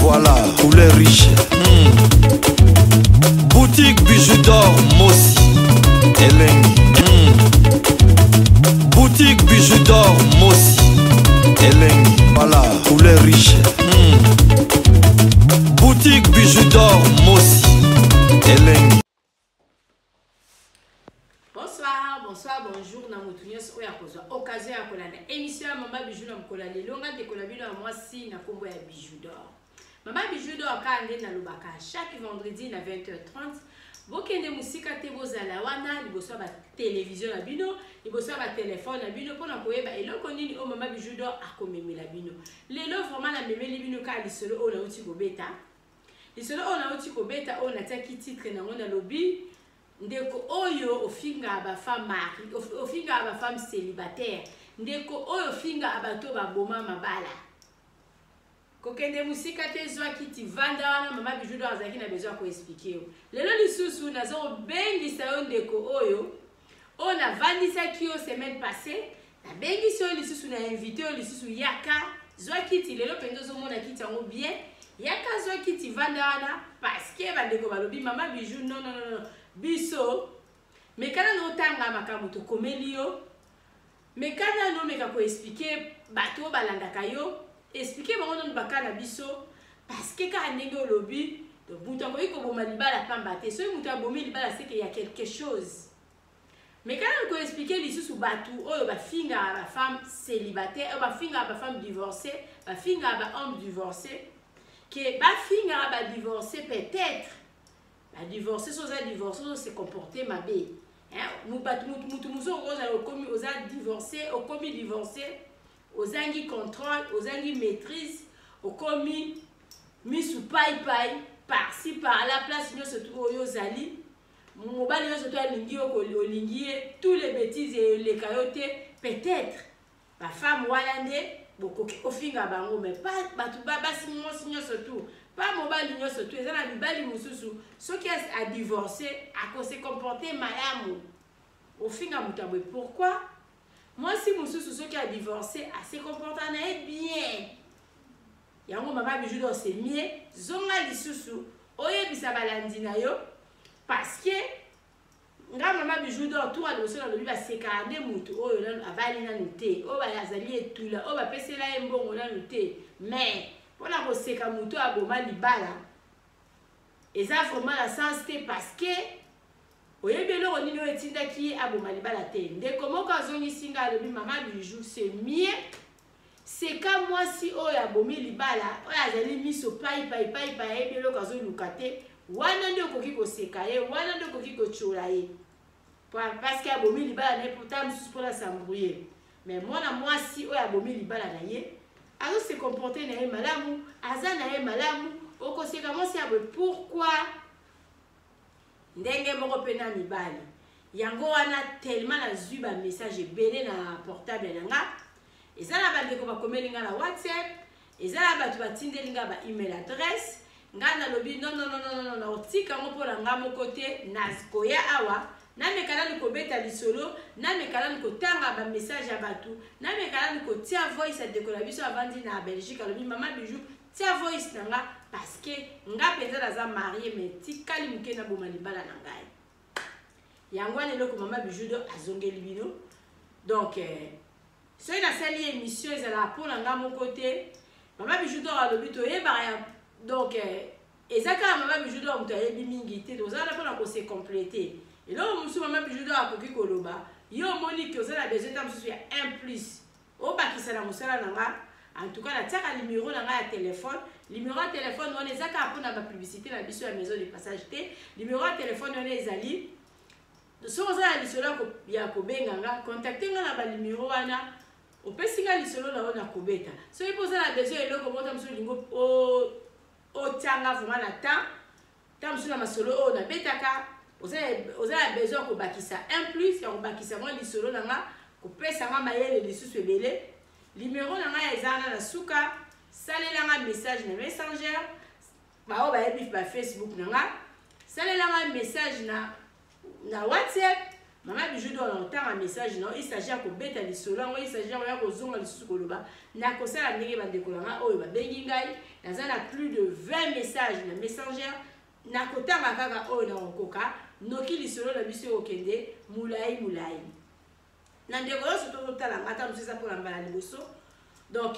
Voilà, couleur riche. Boutique Bijou d'or Mossi. Elengi. Boutique Bijou d'or Mossi. Elengi. Voilà, couleur riche. Boutique Bijou d'or Mossi. Elengi. Bonsoir, bonsoir, bonjour na motu nyonso oyo akozwa occasion ya kolanda émission ya Mama Bijou na mokolo ya lelo. Nga ndeko na bino ya mwasi na nkombo ya Bijou d'or. Mama Bijou d'or, kaka nde nalobaka chaque vendredi na 20h30, bokende mosika te, bozala wana liboso ya batelevizio na bino, liboso ya batelefone na bino, mpona koyeba eloko nini oyo Mama Bijou d'or akomemela bino lelo. Vraiment, namemeli bino kaka lisolo oyo nauti kobeta, lisolo oyo nauti kobeta, oyo natiaki titre nango, nalobi: "Ndeko oyo ofingaka bafemme mariée, ofingaka bafemme célibataire, ndeko oyo ofingaka bato baboma mabala, kokende mosika te, zwa kiti, vanda wana." Mama Bijou d'or azalaki na besoin ya koexpliquer yo lelo lisusu. Naza kobengisa yo, ndeko oyo navandisaki yo semaine passée, nabengisi yo lisusu, na invité yo lisusu. Yaka, zwa kiti. Lelo mpenza ozomona kiti yango bien. Yaka, zwa kiti, vanda wana, parce que bandeko balobi: "Mama Bijou, non, non, non, non, biso meka nano otanga makambo tokomeli yo, meka nano omeka koexpliquer bato oyo balandaka yo, expliquer bango nano baka na biso, parce que kaka ndenge olobi, moto akoki koboma libala pamba te. Soki moto abomi libala, c'est que y a quelque chose." Meka nano koexpliquer lisusu bato oyo bafingaka bafemme célibataire, oyo bafingaka bafemme divorcé, bafingaka bahomme divorcé, ke bafingaka badivorcé. Peut-être badivorcé, so oza divorcé, ozo se comporter mabe. Bato, mutu mosusu okozala okomi, oza divorcé, okomi divorcé, ozangi contrôle, ozangi maîtrise, okomi misu paipai par-ci par-là, place nyonso tu oyo ozali, mobali nyonso to alingi yo, olingi ye, tous les bêtises eleka yo te. Peut-être bafemme wana nde bokoki kofinga bango, mais pas bato basi, mwasi nyonso tu, pa mobali nyonso tu. Eza na mibali mosusu, soki adivorcé, akose comporter malamu. Ofinga moto ya boye, pourquoi? Mwasi mosusu, soki adivorcé, ase comporter na ye bien. Yango Mama Bijou d'or, c'est mieux zonga lisusu, oyebisa balandi na yo, parce que nga Mama Bijou d'or, tour liboso nalobi basekaka nde motu oyo nanu abali nanu te, oyo azali etula, oyo bapesela ye mbongo nanu te. Mais mpona koseka motu oyo aboma libala, eza vraiment na sens te, parce que oyebi eloko nini oyo etindaki ye aboma libala te. Ndeko moko azongisi nga, alobi: "Mama Bijou, c'est mieux seka mwasi oyo abomi libala, oyo azali miso pai pai pai pai, ayebi eloko azoluka te. Wana nde okoki koseka ye, wana nde okoki kotiola ye, parce que abomi libala na ye ta mosusu mpona s'embrouiller. Mais mwana mwasi oyo abomi libala na ye, azose comporter na ye malamu, aza na ye malamu, okoseka mwasi ya boye, pourquoi?" Ndenge moko mpe na mibali. Yango wana, tellement nazwi bamessage ebele na portable na nga, eza na bandeko bakomeli nga na WhatsApp, eza na bato batindeli nga ba email adresse. Nga nalobi: "Non, non, non, non, non, nakotika yango mpo na nga moko te. Nakoya awa, nameka nani kobeta lisolo, nameka nani kotanga bamessage ya bato, nameka nani kotia voice ya ndeko na biso avandi na Belgique." Alobi: "Mama Bijou, tia voice na nga, parce que nga mpenza naza mariée, mais tikali moke naboma libala na ngai." Yango wana eloko Mama Bijou d'or azongeli bino. Donc soki nasali émission, ezalaka mpo na nga moko te. Mama Bijou d'or alobi toyebaka ya, donc eza kaka Mama Bijou d'or moto ayebi mingi te. Toza wana mpona kose compléter. Eloko mosusu Mama Bijou d'or akoki koloba, yo omoni ke oza na besoin ta mosusu ya 1 plus, obakisa na mosala na nga. En tout cas, natiaka numero na ngai ya telefone. Numero ya telefone wana eza kaka mpona bapublicité na biso ya maison de passage te. Numero ya telefone wana ezali, soki oza na lisolo ya kobenga nga, contacte nga na banumero wana, opesi nga lisolo na yo na kobeta. Soki mpo oza na besoin eloko moko mosusu, olingi otianga vraiment na temps, ntango mosusu na masolo oyo nabetaka, oza na besoin ya kobakisa un plus, ya kobakisa mwa lisolo na nga, kopesa nga mayele lisusu ebele, numero na ngai eza wana na suka. Salelanga message na Messenger, baoyo bayebi bafacebook na nga, salelanga message na WhatsApp. Mama Bijou d'Or, na kotanga message na yo, il s'agit ya kobeta lisolo yango, il s'agit ya kozonga lisusu koloba. Nakosala ndenge bandeko na ngai oyo babengi ngai, naza na plus de 20 messages na Messenger. Nakotanga kaka oyo nakokoka, noki lisolo na biso ekokende molai molai. Na ndeko nyonso tozotala nga, ata mosusu eza mpona mbala liboso, donc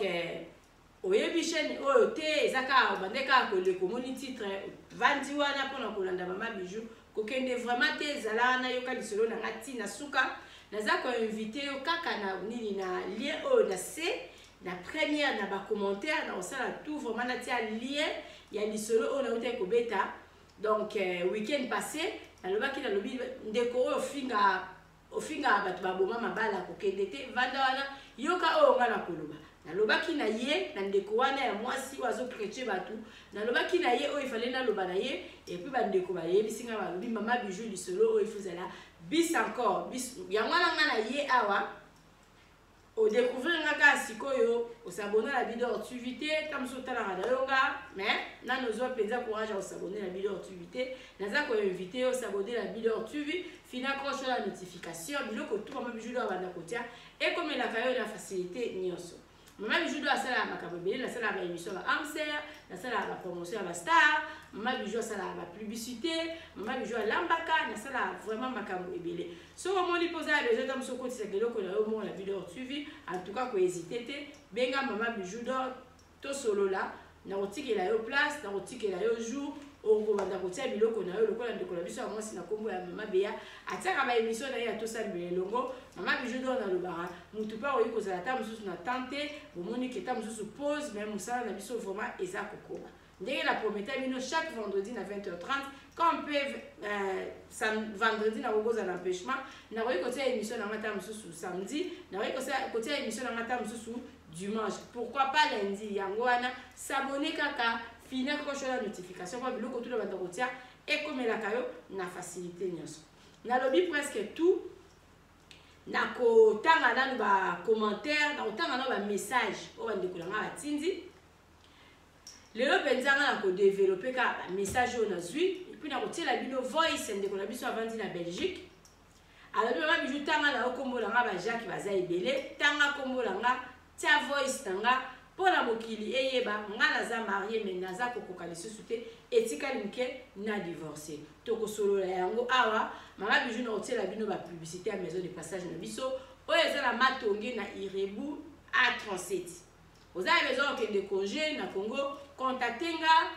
oyebi chaîne oyo te, eza kaka obande kaka koleka, omoni titre, vandi wana mpona kolanda Mama Bijou, kokende vraiment te, ezala wana, yoka lisolo na nga ntina suka. Naza koinvite yo kaka na nini, na lien oyo na se na première na bacommentaire. Na kosala tout vraiment natia lien ya lisolo oyo nautaki kobeta. Donc week-end passé nalobaki, nalobi ndeko oyo ofinga, ofingaka bato baboma mabala, kokende te, vanda wana, yoka oyo nga na koloba. Nalobaki na ye, na ndeko wana ya mwasi oyo azochrétien bato, nalobaki na ye oyo efale naloba na ye. Et puis bandeko bayebisi nga, balobi: "Mama Bijou, lisolo oyo ifo ezala bis encore bis." Yango wana nga na ye awa. Odécouvrir nga kaka sikoyo, os'abonner na Bidor TV te, ta mosusu otalaka na yo nga, mais nano ozwa mpenza courage ya kos'abonner na Bidor TV te, naza koinvite yo os'abonner na Bidor TV, fina cloche ya notification, biloko tu Mama Bijou abanda kotia ekomelaka yo na facilité nyonso. Mama Bijou do asalaka makambo ebele. Nasalaka baémission ya baamser, nasalaka bapromotion ya bastar, Mama Bijou asalaka bapublicité, Mama Bijou alambaka, nasalaka vraiment makambo ebele. Soki omoni mpo oza ya besoin, ta mosu okotisaka eloko na yo moko na Bidor TV, en tout cas kohésite te, benga Mama Bijou d'Or, tosolola, nakotikela yo place, nakotikela yo jour okobanda kotia biloko na yo, lokola ndeko na biso ya mwasi na nkombo ya Mama Beya atiaka baémission na ye ya Tosambela elongo. Mama Bijou d'Or, nalobaka motu mpe akoki kozala ta mosusu na temps te, bomoni ke ta mosusu pause, mais mosala na biso vraiment eza kokoba ndenge na prometa bino chaque vendredi na 20h30. Quand mpe vendredi nakoki kozala na empêchement, nakoki kotia émission na nga ta mosusu samedi, nakoki kotia émission na nga ta mosusu dimanche, pourquoi pas lundi. Yango wana s'abonner kaka, fina cloche ya notification, mpo biloko tuna banda kotia ekomelaka yo na facilité nyonso. Nalobi presque tout. Nakotanga nanu bacommentaire, nakotanga nanu bamessage oyo bandeko na nga batindi lelo. Mpenza nga na kodévelopper kaka bamessage oyo nazwi, et puis nakotiela bino voice. Ndeko na biso avandi na Belgique alobi: "Mama Bijou, tanga na yo nkombo na nga, bajacques baza ebele, tanga nkombo na nga, tia voice na nga mpo na mokili eyeba nga naza mariée, mais naza kokoka lisusu te, etikali moke na divorce." Tokosolola yango awa. Mama Bijou na kotiela bino bapublicité ya maison de passage na biso oyo eza na Matonge na Irebu A37. Oza na besoin okende congé na Congo, contacte nga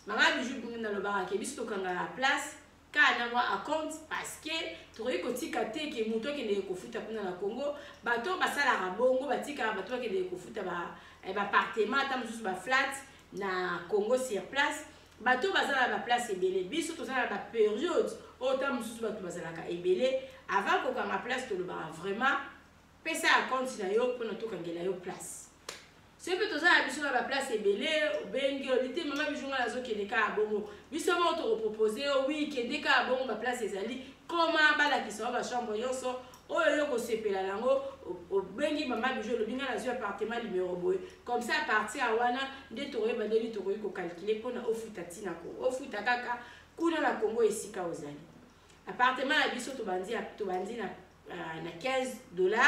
Mama Bijou. Nalobaka ke biso tokangaka place kaka na mwa acompte, parce que tokoki kotika te ke moto akendeke kofuta kuna na Congo. Bato basalaka bongo, batikaka bato bakendeke kofuta baappartement, ata mosusu baflat na Congo sur place. Bato baza na baplace ebele, biso toza na bapériode oyo ta mosusu bato bazalaka ebele. Avant kokanga place, tolobaka vraiment pesa acompte na yo mpona tokangela yo place. Soki mpe toza na biso na baplace ebele, obengi, olobi te: "Mama Bijou, ngai nazokende kaka bongo", biso moko tokopropose yo: "Wi, kende kaka bongo, baplace ezali koma, balakisa yo bachambre nyonso oyo yo kosepela nango." Obengi Mama Bijou, olobi: "Ngai nazwi appartement numéro boye." Comme ça, à partir ya wana nde tokoyeba ndeni tokoki kocalculer mpona ofuta ntina ofuta kaka kuna na Congo esika ozali. Appartement na biso tobandi na 15 $,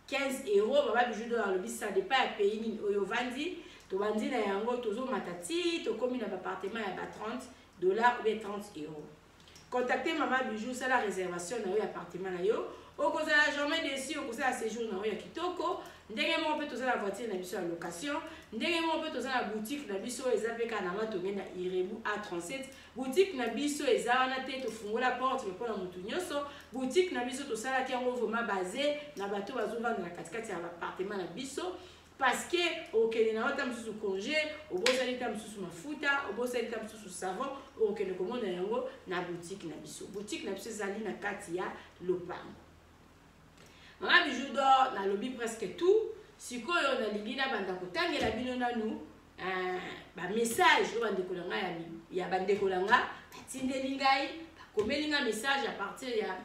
15 €. Mama Bijou do alobi ça dépend ya pays nini oyo ovandi. Tobandi na yango, tozomata ti tokómi na baappartement ya ba 30 $ ou bien 30 €. Contacte Mama Bijou, sala réservation na yo ya appartement na yo, okozala jamais déçu, okosala séjour na yo ya kitoko. Ndenge moko mpe toza na voiture na biso ya location, ndenge moko mpe toza na boutique na biso oyo eza mpe kaka na Matonge na Irebu A37. Boutique na biso eza wana te, tofungola porte mpona motu nyonso. Boutique na biso tosalaki yango vraiment base na bato bazovanda na katikati ya baappartement na biso, parce que okende na yo ta mosusu congé, obosani ta mosusu mafuta, obosani ta mosusu savon, okende komona yango na boutique na biso. Boutique na biso ezali na kati ya lopango. Mama Bijou d'Or, nalobi presque tout. Sikoyo nalingi nabanda kotangela bino nanu bamessage oyo bandeko na ngai ya bandeko na nga batindeli ngai, bakomeli nga message à partir ya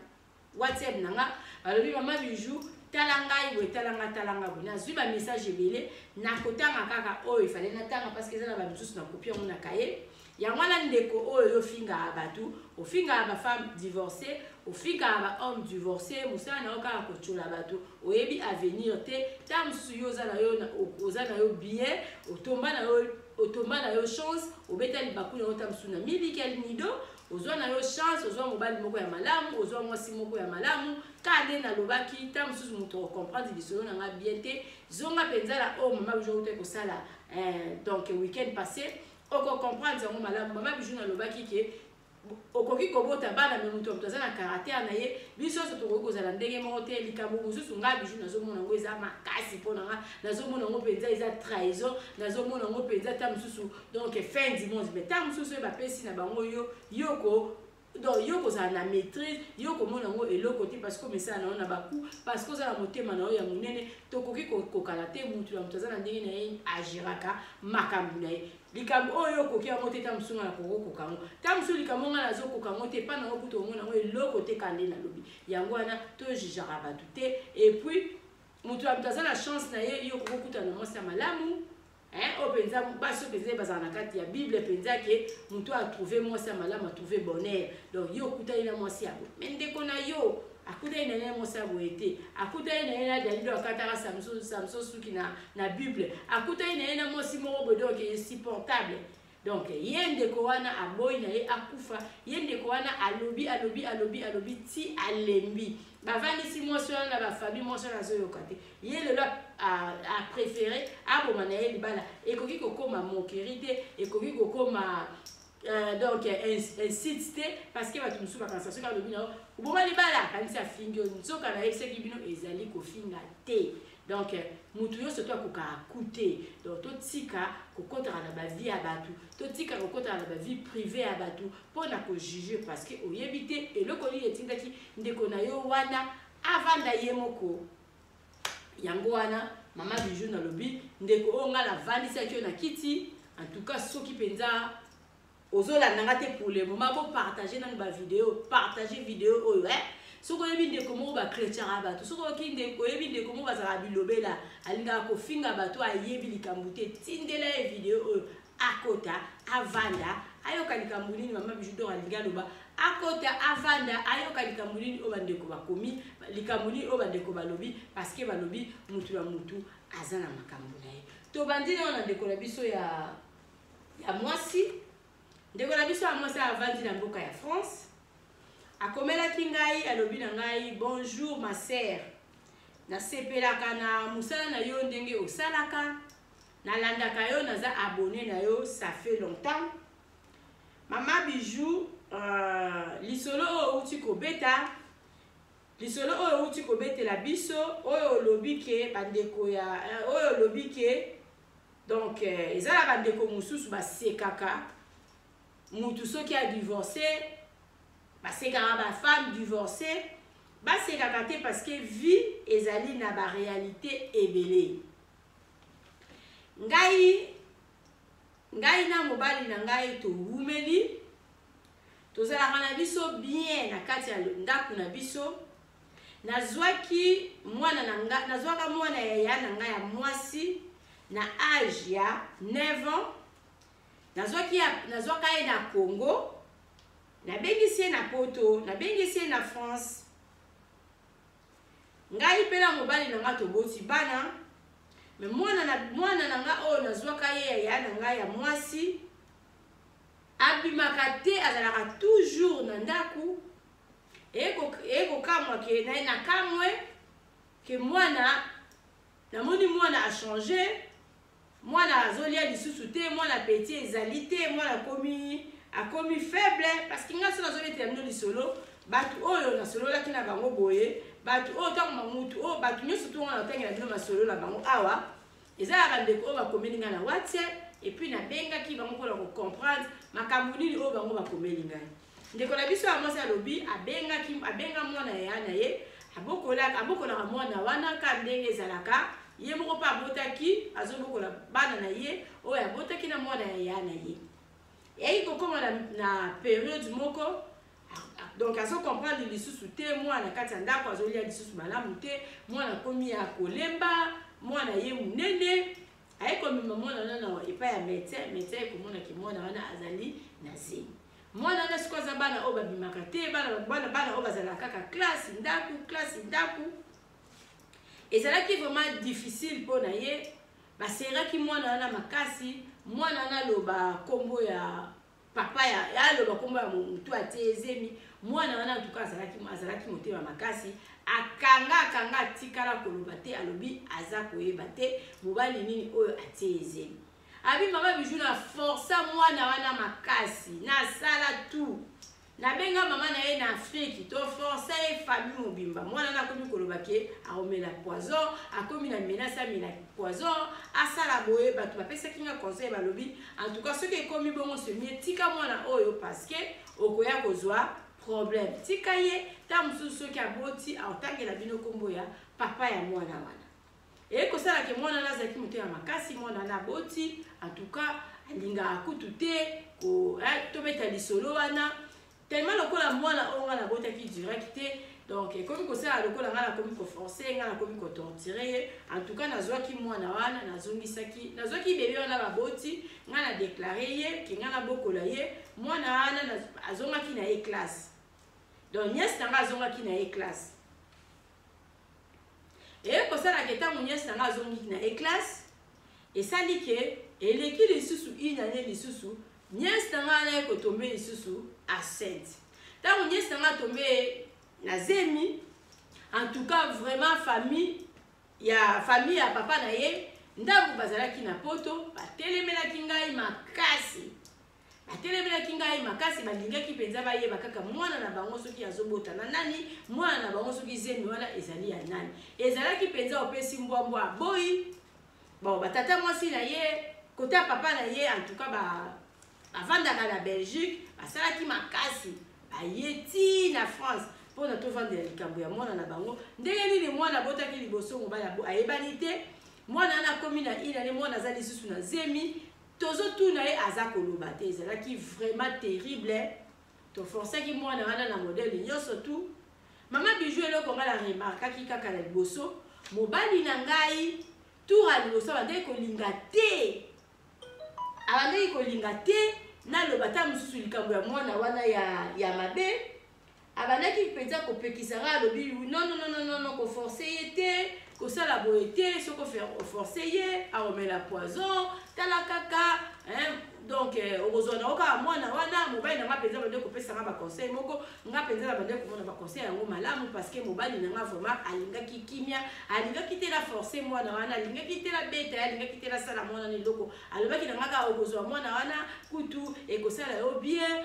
WhatsApp na nga. Balobi: "Mama Bijou, tala ngai boye, tala nga, tala nga boye." Nazwi bamessage ebele, nakotanga kaka oyo efale natanga, parce que eza na bamisusu na kopie yango na kaye. Yango wana ndeko oyo yo ofingaka bato, ofingaka bafemme divorcé, ofingaka bahomme divorcé, mosala na yo kaka kotyola bato, oyebi avenir te. Ntango mosusu yo oza na yo bien, otomba na yo chance, obeta libaku na yo, ntango mosusu na miliki ya nido, ozwa na yo chance, ozwa mobali moko ya malamu, ozwa mwasi moko ya malamu. Ka nde nalobaki, ntango mosusu moto akocomprendre lisolo na nga bien te. Zonga mpenza na oyo mama Bijou akutai kosala donc week-end passé, okocomprendre yango malamu. Mama Bijou nalobaki ke okoki kobota bana, me moto aza na caractère na ye. Biso nyonso tokoki kozala ndenge moko te. Likambo mosusu, ngai Bijou nazomona yango eza makasi mpo na nga, nazomona yango mpenza eza trahison, nazomona yango mpenza ta mosusu donc fin du monde. Mais ta mosusu oyo bapesi na bango yo yoko, donc yo kozala na maîtrise, yo komona yango eloko te, parce que omesala na yo na baku, parce que oza na motema na yo ya monene. Tokoki kokokana te. Mutu na moto aza na ndenge na ye agiraka makambo na ye. Likambo oyo okoki yango te, ta mosusu nga na kokokoka yango. Ta mosusu likambo nga nazokoka yango te, epa nango kutu omona yango eloko te. Ka nde nalobi yango wana, tojugeaka bato te. Et puis moto ya moto aza na chance na ye. Yo okokokutana na mwasi ya malamu oyo mpenza, basi oyo mpenza bazala na kati ya Bible mpenza, ke moto atrouve mwasi ya malamu, atrouve bonheur. Donc yo okutani na mwasi ya boye, mais ndeko na yo akutani na ye na mwasi ya boye te. Akutani na ye na Dalilo, akataka Samson suki na Bible. Akutani na ye na mwasi moko boye, donc insupportable. Donc ye ndeko wana aboyi na ye akufa. Ye ndeko wana alobi, alobi, alobi, alobi ti alembi. Bavandisi mwasi wana na bafamille, mwasi wana azoyoka te. Ye lelo apréféré aboma na ye libala. Ekoki kokóma moquerie te, ekoki kokóma donc incite te, parce que bato mosusu bakanisa soki alobi na yo oboma libala, akanisi afingi yo. Nzoka nayebisaki bino, ezali kofinga te. Donc mutu nyonso to akokaka ku te. Donc totika kokɔtaka na bavie ya bato, totika kokɔtaka na bavie privée ya bato mpo na kojuge, parce que oyebi te eloko nini etindaki ndeko na yo wana avanda ye moko. Yango wana mama Bijou nalobi, ndeko oyo ngai navandisaki yo na kiti, en tout cas soki mpenza ozolanda nga te pour le moment, bopartage nanu bavideo, partage video oyo, eh? Soki oyebi ndeko moko bachrétiaka bato, soki oyoki oyebi ndeko moko bazalaka bilobela, alingaka kofinga bato, ayebi likambo te, tindela ye video oyo, akota avanda ayoka likambo nini mama Bijou d'Or alingi aloba. Akota avanda ayoka likambo nini oyo bandeko bakomi, likambo nini oyo bandeko balobi, parce que balobi mutu na mutu aza na makambo na ye. Tobandi nao na ndeko na biso ya mwasi. Ndeko na biso ya mwasi avandi na mboka ya France. Akomelaki ngai, alobi na ngai: "Bonjour ma sœur, nasepelaka na mosala na yo ndenge osalaka, nalandaka yo, naza abonné na yo, ça fait longtemps. Mama Bijou, lisolo oyo outi kobeta, lisolo oyo outi kobetela biso, oyo olobi ke bandeko ya oyo olobi ke donc eza na bandeko mosusu basekaka mutu soki adivorce, basekaka bafemme divorcé. Basekaka te, parce que vie ezali na baréalité ebele. Ngai na mobali na ngai towumeli, tozalaka na biso bien na kati ya ndako na biso. Nazwaki mwana na nga, nazwaka mwana ya ya na ngai ya mwasi na age ya 9 ans. Nazwaka ye na Congo, nabengisi ye na Poto, nabengisi ye na France. Ngai mpe na mobali na ngai toboti bana. Mais mwana na nga oyo nazwaka ye ya ya na ngai ya mwasi abimaka te, azalaka toujours na ndako. Eyekokamwa ke nakamwe ke mwana, namoni mwana achange, mwana azolia lisusu te, mwana appétit ezali te, mwana akomi faible. Parce que ngai so nazobetela bino lisolo, bato oyo nasololaki na bango boye, bato oyo ntango mutu oyo, bato nyonso to nga natangela bino masolo na bango awa, eza ya bandeko oyo bakomeli ngai na WhatsApp. Et puis nabengaki bango mpona kocomprendre makambo nini oyo bango bakomeli ngai. Ndeko na biso ya mwasi alobi abengaki, abenga mwana ya na ye, abokolaka mwana wana ka ndenge ezalaka. Ye moko mpe abotaki, azobokola bana na ye oyo abotaki na mwana ya ya na ye. Eyaki kokóma na période moko, donc azocomprendre lisusu te, mwana kati ya ndako azolia lisusu malamu te, mwana akomi ya kolemba, mwana ye monene. Aye komema mwana wana na epai ya médecin. Médecin aye komona ke mwana wana azali na zemi. Mwana wana sikoyo aza bana oyo babimaka te, bana oyo bazalaka kaka classe, ndako, classe, ndako. Ezalaki vraiment difficile mpo na ye. Baseraki mwana wana makasi. Mwana wana aloba nkombo ya papa ya, aloba nkombo ya motu atie zemi. Mwana wana antuka azalaki motema makasi, akanga akanga, atikala koloba te. Alobi aza koyeba te mobali nini oyo atie zemi. Abi mama Bijou, na força mwana wana makasi, nasala tout, nabenga mama na ye na Afrique, toforça ye, famille mobimba. Mwana wana akomi koloba ke akomela poison, akomi na menace, amela poison, asala boye. Bato bapesaki nga conseil, balobi: en tout cas, soki ekomi bongo, semie tika mwana oyo, parce que okoya kozwa problème. Tika ye, ta mosusu soki aboti, aotangela bino nkombo ya papa ya mwana wana. Ekosalaka mwana wana azalaki motema makasi. Mwana wana aboti, en tout cas alingaka kutu te tobeta lisolo wana, tellement lokola mwana oyo ngai nabotaki direct te. Donc ekomi kosala lokola ngai nakomi koforcer, ngai nakomi kotorturer ye. En tout cas nazwaki mwana wana, nazongisaki, nazwaki bebe wana baboti, ngai na déclarer ye ke ngai nabokola ye. Mwana wana azongaki na ye classe. Donc nièce na ngai azongaki na ye classe. Eye kosalaka, ntango nièce na ngai azongaki na ye classe, esali ke eleki lisusu une année, lisusu nièce na ngai wana ye kotomber lisusu enceinte. Ntango nièce na ngai atomber na zemi, en tout cas vraiment famille ya papa na ye, ndambo bazalaki na Poto, batelemelaki ngai makasi, batelemelaki ngai makasi. Balingaki mpenza bayeba kaka mwana na bango soki azobota na nani, mwana na bango soki zemi wana ezali ya nani. Ezalaki mpenza opesi mbwambwa aboyi. Bon, batata mwasi na ye, kote ya papa na ye, en tout cas bavandaka na Belgique, basalaki makasi, baye ti na France mpona tovandela likambo ya mwana na bango. Ndenge nini mwana abotaki liboso, mobali ayebani te? Mwana wana akomi na inane, mwana aza lisusu na zemi, tozotuna ye, aza koloba te. Ezalaki vraiment terrible. Toforçaki mwana wana na modèle nyonso tu. Mama Bijou, eloko ngai na remarquaki kaka na liboso, mobali na ngai, tour ya liboso, abandaki kolinga te, abandaki kolinga te naloba ta mosusu likambo ya mwana wana ya mabe. Abandaki mpenza kopekisa ngai, alobi: non, non, non, non, non, koforcer ye te, kosala boye te, soki oforcer ye, akomela poison. Tala kaka, donc okozwa nango kaka mwana wana. Mobali na nga mpenza bande kopesa nga baconseil moko, nga mpenza na bande komona baconseil yango malamu, parce que mobali na nga vraiment alingaki kimia, alingaki te na force mwana wana, alingaki te na beta ye, alingaki te nasala mwana na eloko. Alobaki na nga kaka: okozwa mwana wana, kutu ekosala yo bien,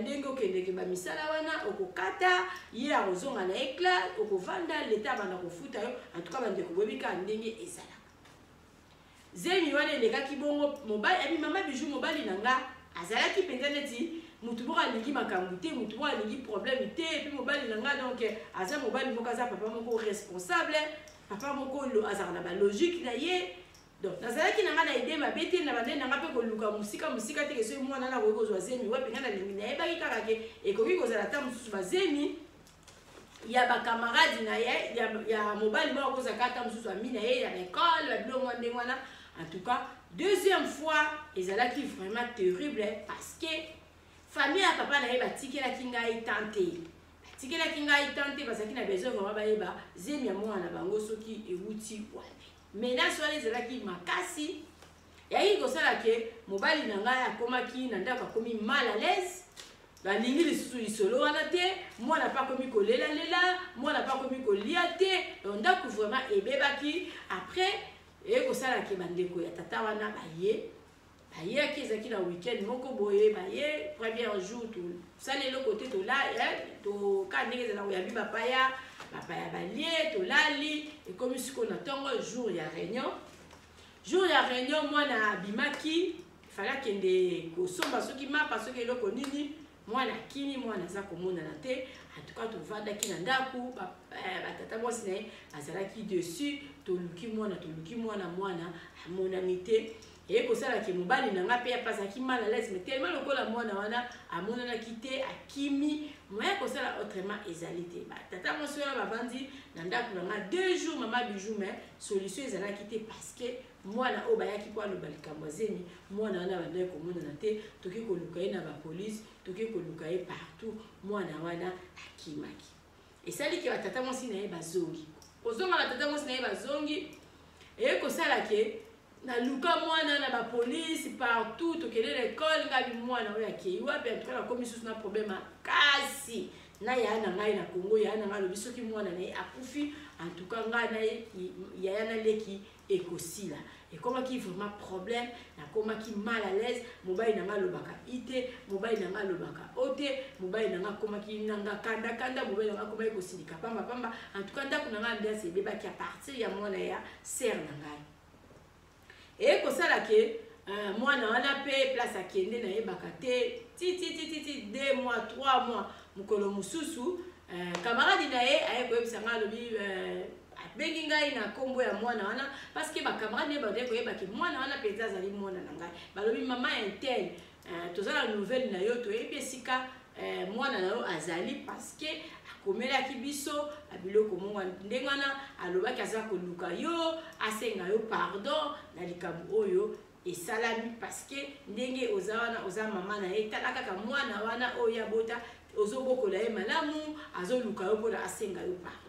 ndenge okendeke bamisala wana, okokata ye, akozonga na éclat, okovanda, leta abanda kofuta yo. En tout cas, bandeko, boyebi kaka ndenge ezalaka. Zemi wana elekaki bongo. Mobali abi: mama Bijou, mobali na nga azalaki mpenza neti mutu moko alingi makambo te, mutu moko alingi problème te. Et puis mobali na nga, donc aza mobali moko, aza papa moko responsable, papa moko azalaka na balogique na ye. Donc nazalaki na nga na idée mabe te, na bandeni na nga mpe koluka mosika mosika te ke soki mwana nakoki kozwa zemi wapi. Nga nalingi, nayebaki kaka ke ekoki kozala ata mosusu bazemi ya bacamarade na ye, ya mobali moko, akozalaka ata mosusu ami na ye ya na école, babilo mwa ndenge wana. En tout cas, deuxième fois ezalaki vraiment terrible, parce que famille ya papa na ye batikelaki ngai temps te, batikelaki ngai temps te. Bazalaki na besoin vraiment bayeba zemi ya mwana na bango soki ewuti wapi. Menace wana ezalaki makasi, yaki kosala ke mobali na ngai akomaki na ndako, akomi mal à l'aise, balingi lisusu lisolo wana te. Mwana mpe akomi kolelalela, mwana mpe akomi kolia te. Donc ndako vraiment ebebaki. Après eye kosalaki, bandeko ya tata wana baye, bayaki, ezalaki na weekend moko boye. Baye premier jour, tosali eloko te, toka ndenge ezala, koyambi bapaya, bapaya balie, tolali. Ekomi sikoyo na ntongo, jour ya réunion. Jour ya réunion, mwana abimaki, fallait akende kosomba soki mapa, soki eloko nini. Mwana akimi, mwana aza komonana te. En tout cas tovandaki na ndako, batata mwasi na ye azalaki dessus. Toluki mwana, toluki mwana, mwana amonani te. Eye kosala ke mobali na nga mpe apasaki mal à l'aise, mais tellement lokola mwana wana amonanaki te, akimi, moyen kosala autrement ezali te. Batata mwasi wana bavandi na ndako na nga 2 jours, mama Bijou, mais solution ezalaki te, parce que mwana oyo bayaki mpo aloba likambo ya zemi, mwana wana bandaki komonana te. Toki koluka ye na bapolice, toki koluka ye partout, mwana wana akimaki. Esaliki batata mwasi na ye bazongi. Kozonga, batata mwasi na ye bazongi, eye kosala ke naluka mwana na bapolice partout, tokende na ekole, ngabi mwana oyo akei wapi? Antuka nakomi susu na problème makasi na yaya na ngai na Congo. Yaya na ngai alobi soki mwana na ye akufi, antuka ngai na ye, yaya na leki, ekosila. Ekomaki vraiment problème, nakomaki mal à l'aise. Mobali na ngai alobaka i te, mobali na ngai alobaka o te, mobali na ngai akomaki nanga kandakanda, mobali na ngai akomaki kosilika pambapamba. En tout cas, ndako na ngai, ambiance ebebaki à partir ya mwana ya sœur na ngai. Eye kosala ke mwana wana mpe place akende nayebaka te. Ti ti ti ti ti 2 mois, 3 mois, mokolo mosusu camarade na ye aye koyebisa ngai, alobi abengi ngai na nkombo ya mwana wana, parce que bacamarade na ye bandeki koyebaki mwana wana mpenza azali mwana na ngai. Balobi: "Mama un tel, toza na nouvelle na yo, toyebi esika mwana na yo azali, parce que akomelaki biso babiloko moko ndenge wana, alobaki aza koluka yo, asenga yo pardon na likambo oyo esalami, parce que ndenge oza wana, oza mama na ye, tala kaka mwana wana oyo abota, ozobokola ye malamu, azoluka yo mpona asenga yo pardon."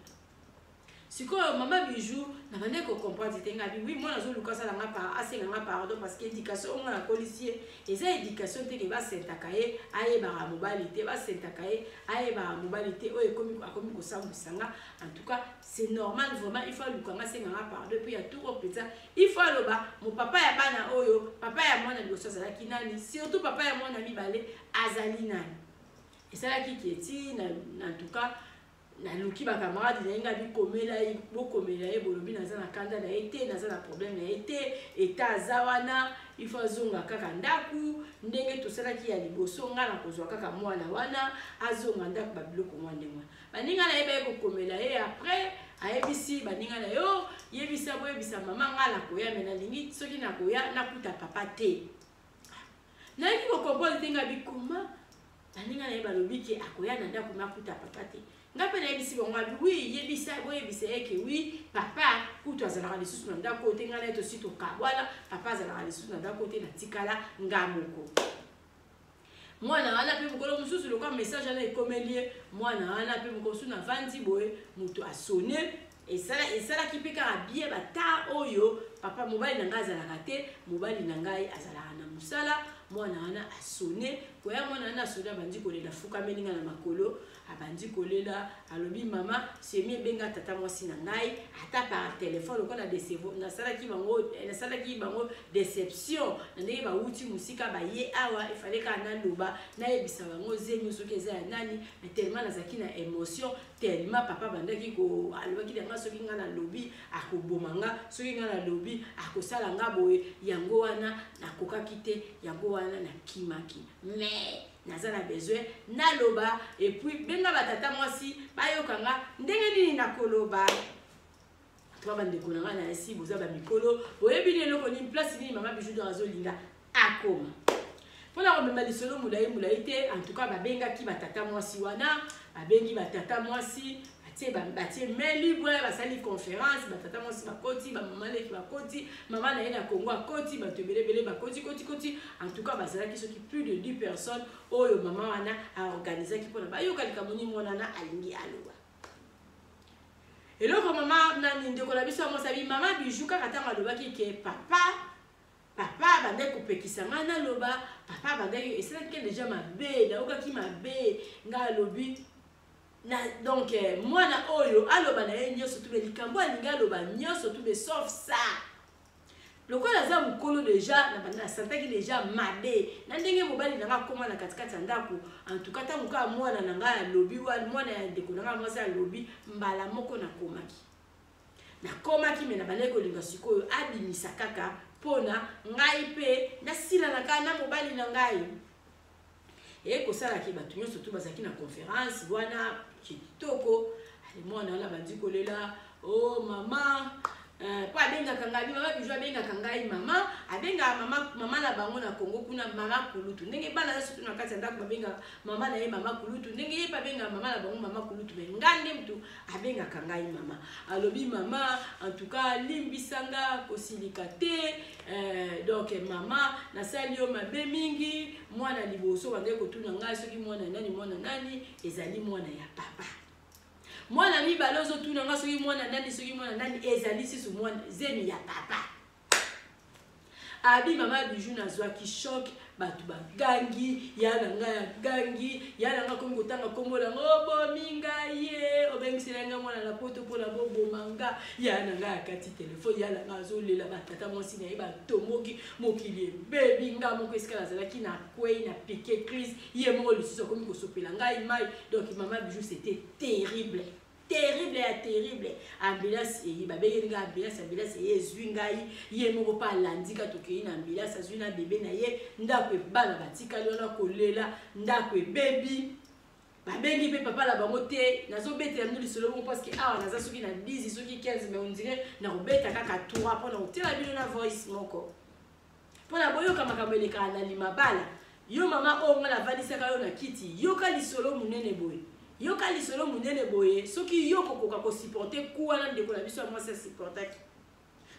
Sikoyo mama Bijou, na bandeki kocomprendre te. Ngabi: "Oui, mwana azoluka asala nga, asenga nga pardon, parce que éducation oyo nga nakolisi ye eza éducation te ke basentaka ye ayebaka mobali te, basentaka ye ayebaka mobali te. Oyo ekomi, akomi kosambwisa nga. En tout cas, c'est normal, vraiment il faut aluka nga, asenga nga pardon. Et puis ya tour mpenza, il faut aloba mo papa ya bana oyo, papa ya mwana liboso azalaki nani, surtout papa ya mwana mibale azali nani." Esalaki keti na, en tout cas naluki bacamarade na ye, ngai bikomela ye, bokomela ye, bolobi naza na kanda na ye te, naza na problème na ye te. Eta aza wana, il faut azonga kaka ndako ndenge tosalaki ya liboso. Ngai na kozwa kaka mwana wana, azonga ndako, babiloko mwa ndenge wana. Baninga na ye baye kokomela ye. Après ayebisi baninga na yo: "Yebisa, boyebisa mama ngai nakoya, me nalingi soki nakoya nakuta papa te." Nayaki kocomprendre te. Ngai bikoma, baninga na ye balobi ke akoya na ndako me akuta papa te. Ngai mpe nayebisi bango, abi: "Oui, yebisa, boyebisa ye ke oui, papa kutu azalaka lisusu na ndako te. Ngai na ye tosi tokabwana, papa azalaka lisusu na ndako te, natikala nga moko." Mwana wana mpe mokolo mosusu, lokwa message wana ekomeli ye, mwana wana mpe mokolo mosusu navandi boye, moto asone. Esalaki mpe kaka bien bata oyo papa mobali na ngai azalaka te, mobali na ngai azalaka na mosala. Mwana wana asone koya, mwana wana asone, abandi kolela, fukameli ngai na makolo, abandi kolela, alobi: "Mama semi, ebenga tata mwasi na ngai ata par téléphone, lokola nasalaki bango déception na ndenge bawuti mosika baye awa, efale kaka naloba, nayebisa bango zemi soki eza ya nani. Mais tellement nazalaki na émotion, tellement papa bandaki ko alobaki na nga soki nga nalobi akoboma nga, soki nga nalobi akosala nga boye, yango wana nakokaki te, yango wana nakimaki. Mais naza na besoin naloba, et puis benga batata mwasi bayoka nga ndenge nini nakoloba." Toka bandeko na ngai na esi, boza bamikolo, boyebi nini, eloko nini, place nini mama Bijou d'Or azolinga akoma mpona komema lisolo molai molai te. En tout cas, babengaki batata mwasi wana, babengi batata mwasi, batie main libre, basali conférence, batata mwasi bakoti, bamama leki bakoti, mama na ye na Congo akoti, bato ebelebele bakoti koti koti. En tout cas, bazalaki soki plus de 10 personnes oyo mama wana aorganizaki mpona bayoka likambo nini mwana wana alingi aloba. Eloko mama nani, ndeko na biso ya mwasi abi: "Mama Bijou, kaka ntango alobaki ke papa bandaki kopekisa ngai naloba, papa bandaki, esalaki déjà mabe, nayokaki mabe. Ngai alobi na, donc mwana oyo aloba na ye nyonso tube, likambo alingi aloba nyonso tube, sauf ça, lokola aza mokolo déjà, nasantaki déjà mabe na ndenge mobali na ngai akóma na katikati ya ndako. En tout cas, ntango kaka mwana na ngai alobi, mwana ya ndeko na ngai mwasi alobi, mbala moko nakomaki, me na bandaki kolinga sikoyo abimisa kaka mpona ngai mpe nasilana kaka na mobali na ngai." Eye kosalaki bato nyonso tu bazalaki na conférence wana kitoko. Ale mwana wana bandi kolela: "O oh, mama, Mpo abengaka ngai mama Bijou, abengaka ngai mama, abengaka mama, mama na bango na Kongo kuna mama kulutu. Ndenge bana nyonso tu na kati ya ndako babengaka mama na ye mama kulutu, ndenge ye mpe abengaka mama na bango mama kulutu, mais nga nde mutu abengaka ngai mama. Alobi: "Mama, en tout cas limbisa nga, kosilika te. Donc mama, nasali yo mabe mingi. Mwana liboso bandeki kotuna ngai soki mwana nani, mwana nani, ezali mwana ya papa. Mwana mibale ozotuna nga soki mwana nani, soki mwana nani, ezali susu mwana zemi ya papa." Abi: "Mama Bijou, nazwaki choc, bato bagangi, ya na ngai agangi, ya na ngai akomi kotanga nkombo nango: obomi ngai ye, obengisela ngai mwana na Poto mpona boboma nga. Ya na ngai akati telefone, ya na ngai azolela, batata mwasi na ye batomboki, mokili ebebi. Nga moko esika nazalaki na kwei na piquer crise, ye moko lisusu akomi kosopela ngai mai." Donc mama Bijou, c'était terrible, terrible ya terrible. Ambulance eyi, babengeli ngai ambulance, ambulance eye, ezwi ngai, ye moko mpe alandi ka, tokei na ambulance, azwi na bebe na ye. Ndako, bana batikali wana kolela, ndako ebebi. Babengi mpe papa na bango te. Nazobetela bino lisolo bongo parce que awa naza soki na 10, soki 15, mais on dirait nakobeta kaka 3 mpona kotiela bino na voice moko mpona boyoka makambo elekaka na limabala. Yo mama oyo nga navandisaka yo na kiti, yoka lisolo monene boye, yoka lisolo monene boye. Soki yo kokoka kosupporter ku wana ndeko na biso ya mwasi asupportaki,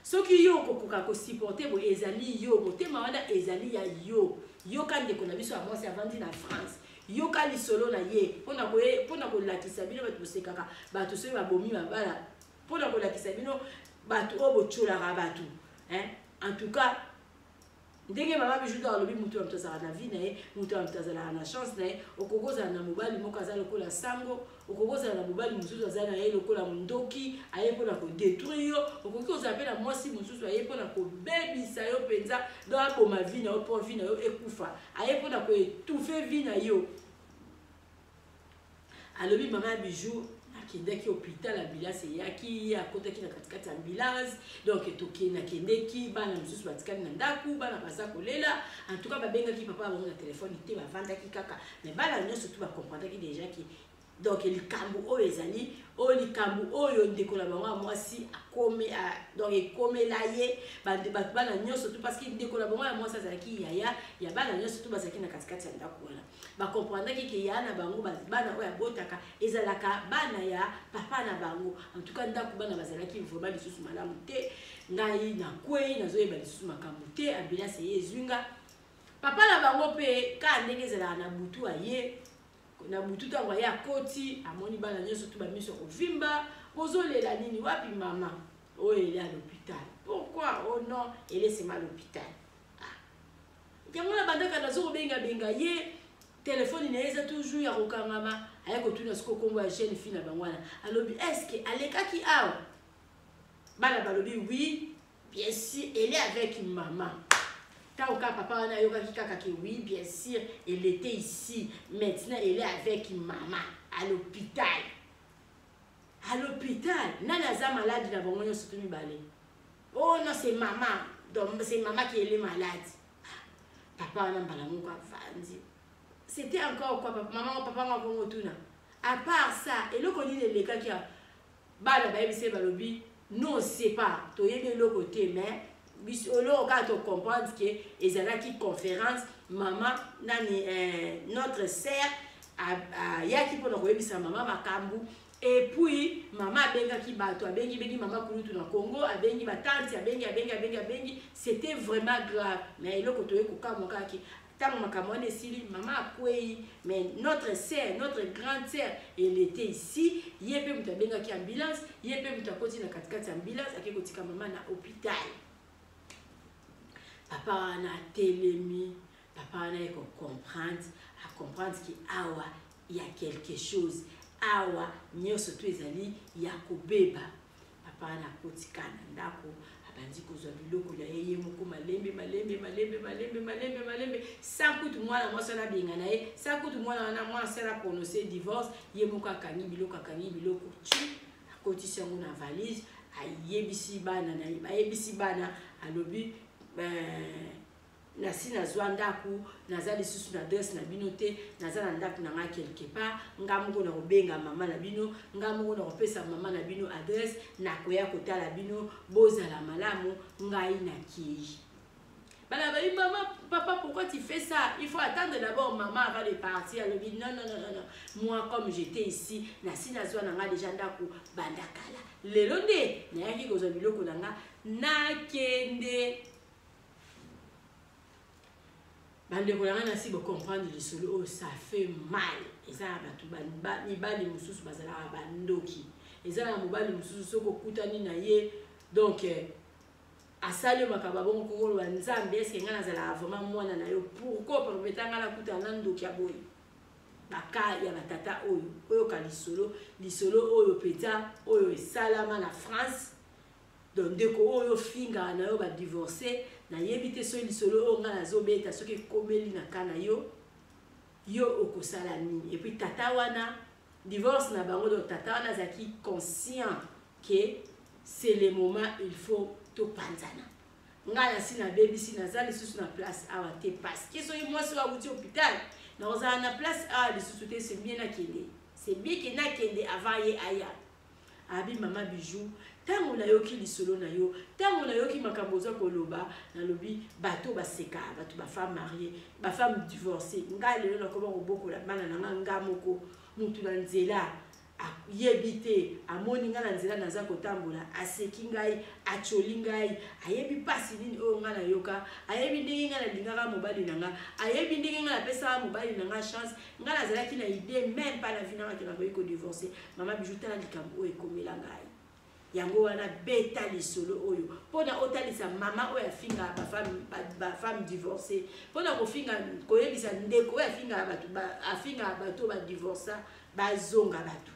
soki yo okokoka kosupporter boye, ezali yo motema wana ezali ya yo. Yoka ndeko na biso ya mwasi avandi na France, yoka lisolo na ye mpona kolakisa bino bato bosekaka bato soki babomi mabala, mpona kolakisa bino bato oyo botyolaka bato, hein? En tout cas, ndenge mama Bijou to alobi, moto ya moto azalaka na vie na ye, moto ya moto azalaka na chance na ye. Okoki kozala na mobali moko aza lokola sango, okoki kozala na mobali mosusu aza na ye lokola mondoki, aye mpona kodétruire yo. Okoki kozala mpe na mwasi mosusu aye mpona kobebisa yo mpenza, donc aboma vie na yo mpo vie na yo ekufa, aye mpona koétouffer vie na yo. Alobi: "Mama ya Bijou, akendaki hôpital, ambulance eyaki, ye akotaki na katikati ya ambulance. Donc nakendeki, bana mosusu batikali na ndako, bana baza kolela. En tout cas babengaki papa bango na telefone te, bavandaki kaka, mais bana nyonso tu bacomprendaki déjà que donc likambo oyo ezali oyo, likambo oyo ndeko na bango ya mwasi akome, donc ekomela ye bato, bana nyonso tu, parce que ndeko na bango ya mwasi azalaki yaya ya bana nyonso tu bazalaki na katikati ya ndako wana. Bacomprendaki que ya na bango, bana oyo abotaka ezalaka bana ya papa na bango. En tout cas ndako, bana bazalaki vraiment lisusu malamu te. Ngai nakwei, nazoyeba lisusu makambo te, ambulance eye ezwi nga. Papa na bango mpe kaka ndenge ezalaka na butu, aye na butu. Ntango aye, akoti, amoni bana nyonso tu bamiso kovimba. Bozolela nini? Wapi mama?" "Oyo ele à l'hôpital." "Pourquoi?" "Oh non, ele sema à l'hôpital." Ah. Yango na bandaka nazokobengabenga ye, telefone na ye eza toujours ya kokangama. Aye kotuna siko nkombo ya jeune fille na bango wana. Alobi: "Est-ce alekaki awa?" Bana balobi: "Oui, bien sûr, elle est avec maman." Ntango kaka papa wana ayokaki kaka que oui, bien sûr, elle était ici, maintenant elle est avec maman à l'hôpital. À l'hôpital, nani aza malade na bango nyonso to mibale? "Oh non, c'est maman, donc c'est maman qui elle est malade." Papa wana mbala moko avandi. C'était encore quoi, papa? Mama, papa ngo akongo tuna: "À part ça, eloko nini elekaki?" Bana bayebisi ye, balobi: "Non, c'est pas, toyebi eloko te, mais biso eloko kaka tocomprendre que ezalaki conférence. Mama nani, notre sœur ayaki mpona koyebisa mama makambo, et puis mama abengaki bato, abengi bengi mama kulutu na Congo, abengi batanti, abengi, abengi, abengi, abengi. C'était vraiment grave, mais eloko toye kokamwa kaka, ntango makambo wana esili, mama akwei. Mais notre sœur, notre grande sœur, elle était ici. Ye mpe moto abengaki ambulance, ye mpe moto akoti na katikati ya ambulance, ake kotika mama na hôpital." Papa wana atelemi, papa wana ye kocomprendre, acomprendre que awa ya quelque chose, awa nyonso to ezali ya kobeba. Papa wana akotika na ndako, abandi kozwa biloko na ye ye moko, malembe malembe malembe malembe malembe malembe, sans kutu mwana mwasi wana abenga na ye, sans kutu mwana wana mwasi wana prononce divorce. Ye moko akangi biloko, akangi biloko tu, akotisi yango na valise, ayebisi bana na ye, ayebisi bana, alobi: Nasi nazwa ndako, naza lisusu na adresse na bino te, naza na ndako na ngai quelque part. Nga moko nakobenga mama na bino, nga moko nakopesa mama na bino adresse, nakoya kotala bino, bozala malamu, ngai nakei. Bana bayi mama, papa, pourquoi tu fais ça? Il faut attendre d'abord maman avant de partir. Alobi non, non, non, non, non, moi comme j'étais ici, nasi nazwa na nga déjà ndako banda kala, lelo nde nayaki kozwa biloko na nga, nakende. Bandeko na ngai, nasi bocomprendre lisolo oyo, ça fait mal. Eza na bato mibali mosusu bazalaka bandoki. Eza na mobali mosusu, soki okutani na ye, donc asali yo makambo abongo, kokoloba: "Nzambe, eske ngai nazalaka vraiment mwana na yo? Pourquoi permettre ngai nakutana na ndoki ya boye?" Baka ya batata oyo, oyoka lisolo, lisolo oyo mpenza oyo esalama na France. Donc ndeko oyo ofingaka na yo badivorce, nayebi te soki lisolo oyo ngai nazobeta, soki ekomeli na ka na yo, yo okosala nini? Et puis tata wana, divorce na bango, donc tata wana azalaki conscient que c'est le moment, il faut topanzana. Ngai nasi nabebisi, naza lisusu na place awa te, parce que soki mwasi oyo awuti hôpital, nakozala na place awa lisusu te. C'est bien nakende, c'est bien que nakende avant ye aya. Abi: "Mama Bijou, ntango nayoki lisolo na yo, ntango nayoki makambo oza koloba, nalobi bato baseka bato, bafemme mariée, bafemme divorcée. Ngai lelo nakoma kobokola bana na nga nga moko. Mutu na nzela ayebi te, amoni ngai na nzela naza kotambola, aseki ngai, atioli ngai. Ayebi mpasi nini oyo ngai nayoka, ayebi ndenge ngai nalingaka mobali na nga, ayebi ndenge ngai napesaka mobali na nga chance. Ngai nazalaki na idée même pas na vie na nga que nakoki kodivorce. Mama Bijou, tala likambo oyo ekomela ngai. Yango wana beta lisolo oyo mpona otalisa mama oyo afingaka bafemme divorcée, mpona kofinga, koyebisa ndeko oyo afingaka bato, afingaka bato oyo badivorsa, bazonga bato,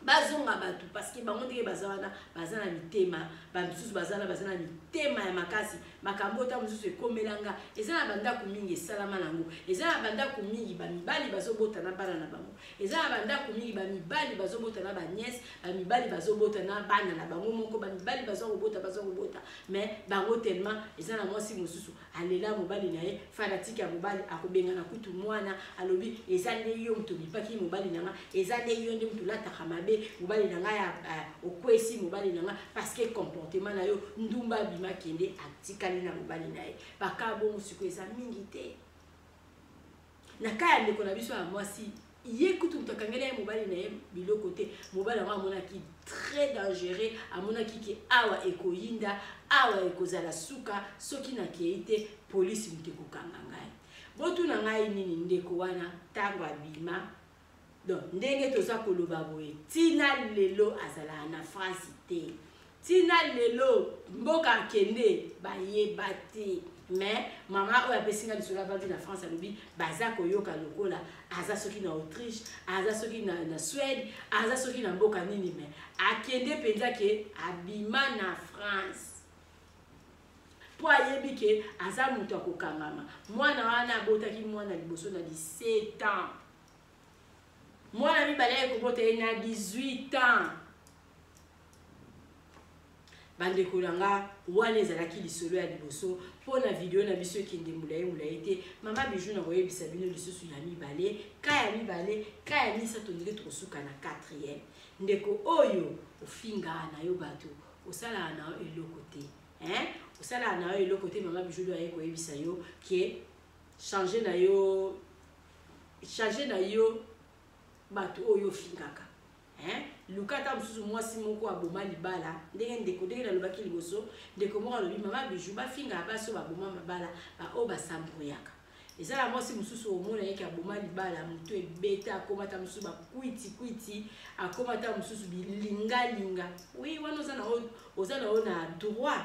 bazonga bato, parce que bango ndenge baza wana, baza na mitema, bamisusu baza na, baza na mitema ya makasi. Makambo oyo ta mosusu ekomelanga, eza na bandako mingi esalama nango. Eza na bandako mingi bamibali bazobota na bana na bango, eza na bandako mingi bamibali bazobota na banièce, bamibali bazobota na bana na bango moko, bamibali baza kobota, baza kobota. Mais bango tellement, eza na mwasi mosusu alela mobali na ye, fanatique ya mobali, akobengana kutu mwana, alobi: "Eza nde yo moto mipaki mobali na nga, eza nde yo nde moto olataka mabe mobali na ngai, okwesi mobali na nga parce que comportement na yo." Ndumba abima, kende, atikali na mobali na ye. Baka bongo sikoyo eza mingi te. Na ka ya ndeko na biso ya mwasi, ye kutu moto akangeli ye mobali na ye biloko te. Mobali yango amonaki très dangereux, amonaki que awa ekoyinda, awa ekozala suka. Soki nakei te, polisi moto ekokanga ngai. Botuna ngai nini? Ndeko wana, ntango abima, donc ndenge toza koloba boye, ntina lelo azalaka na France te. Ntina lelo mboka akende, bayeba te. Mais mama oyo apesi nga lisolo avandi na France, alobi baza koyoka lokola aza soki na Autriche, aza soki na Suède, aza soki na mboka nini. Mais akende mpenza que abima na France mpo ayebi que aza moto akokangama. Mwana wana abotaki mwana liboso na 17 ans, mwana mibale aye kobota ye na 18 ans. Bandeko na nga, wana ezalaki lisolo ya liboso. Mpo na video na biso ekende molai molai te, mama Bijou na koyebisa bino lisusu ya mibale, ka ya mibale, ka ya misato, ndenge tokosuka na quatrième. Ndeko oyo ofingaka na yo bato, osalaka na yo eloko te, hein? Osalaka na yo eloko te. Mama Bijou aye koyebisa yo que change na yo, change na yo bato oyo ofingaka, hein? Luka ata mosusu mwasi moko aboma libala. Ndenge ndeko, ndenge nalobaki liboso, ndeko moko alobi: "Mama Bijou, bafingaka basi oyo baboma mabala, baoyo basambroyaka." Eza na mwasi mosusu omona yeke aboma libala, motu ebeta, akóma ata mosusu bakwitikwiti, akóma ata mosusu bilingalinga. Oui, wana oza na yo na droit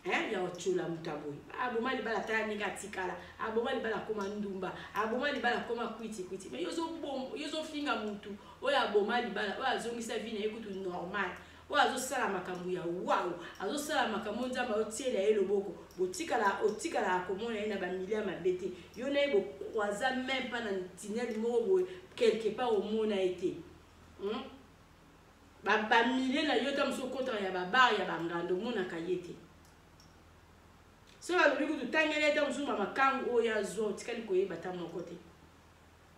ya otiola moto aboye, aboma libala. Tala ndenge atikala, aboma libala, akóma ndumba, aboma libala, akóma kwitikwiti. Mais yo ozofinga motu oyo aboma libala, oyo azongisa vie na ye kutu normal, oyo azosala makambo ya waw, azosala makambo Nzambe aotiela ye loboko. Botikala, otikalaka komona ye na bamilia mabe te. Yo na ye bocroisa même pas na tunnel moko boye quelque part, omona ye te, Bamilie na yo ta mosu okotaka ya babar ya bangando, omonaka ye te. Soki balobi kutu tangela ye ta mosusu bamakangu oyo azwa, otikali koyeba ata moko te.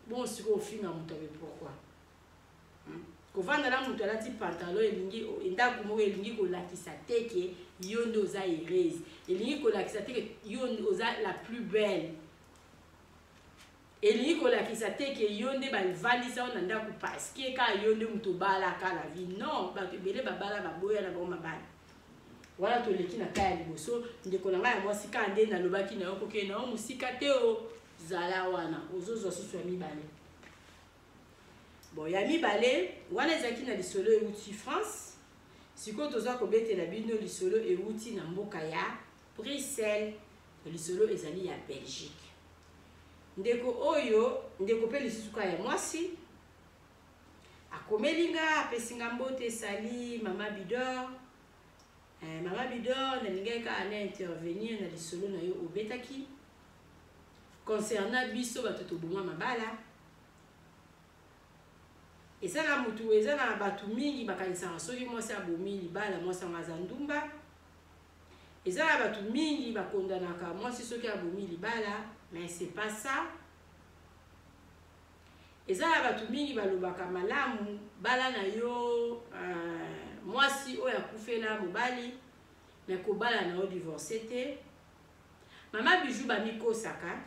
Bongo sikoyo ofinga moto abe pourquoi? Kovanda na moto alati pantalon elingi ndako moko elingi kolakisa te ke yo nde oza heureuse, elingi kolakisa te ke yo oza la plus belle, elingi kolakisa te ke yo nde bavandisa yo na ndako parce que kaka yo nde moto obalaka na vie. Non, bato ebele babala, baboya na bango mabala wana. Toleki na cas ya liboso. Ndeko na ngai ya mwasi, kaka nde nalobaki na yo, kokende na yo mosika te, o zala wana, ozozwa susu ya mibale. Bon, ya mibale wana ezalaki na lisolo euti France. Sikoyo toza kobetela bino lisolo euti na mboka ya Bruxelles. Lisolo ezali ya Belgique. Ndeko oyo, ndeko mpe lisusu kaka ya mwasi, akomeli nga, apesi nga mbote: "Sali mama Bidor. Mama Bidor, nalingaki kaka na intervenir na lisolo na yo obetaki concernant biso bato toboma mabala. Eza na mutu, eza na bato mingi bakanisaka soki mwasi abomi libala, mwasi yango aza ndumba. Eza na bato mingi bakondanaka mwasi soki abomi libala, mais c'est pas ça. Eza na bato mingi balobaka malamu bala na yo mwasi oyo akufela mobali, mais kobala na yo divorce te. Mama Bijou, bamikosaka.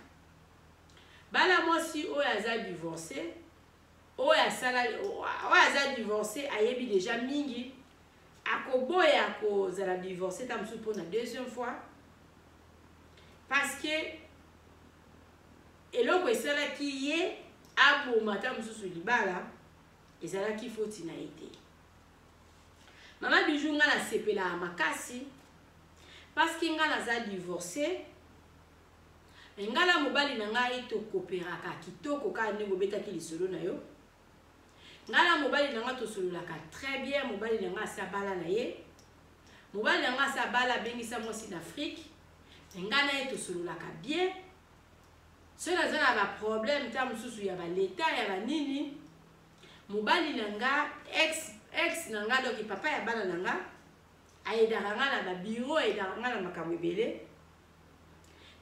Bala mwasi oyo aza divorce, oyo asala, oyo aza divorce, ayebi déjà mingi, akoboya kozala divorce ta mosusu mpona deuxième fois, parce que eloko esalaki ye aboma ta mosusu libala ezalaki foti na ye te. Mama Bijou, nga nasepelaka makasi parce que nga naza divorce, mais nga na mobali na ngai tokooperaka kitoko. Kaka ndenge obetaki lisolo na yo, ngai na mobali na ngai tosololaka très bien. Mobali na ngai asi abala na ye, mobali na ngai asi abala, abengisa mwasi na Afrique, mais ngai na ye tosololaka bien. Soki naza na baproblème ta mosusu ya baleta ya banini, mobali na nga, ex, ex na nga, donc papa ya bana na nga, ayedaka nga na babiro, ayedaka nga na makambo ebele.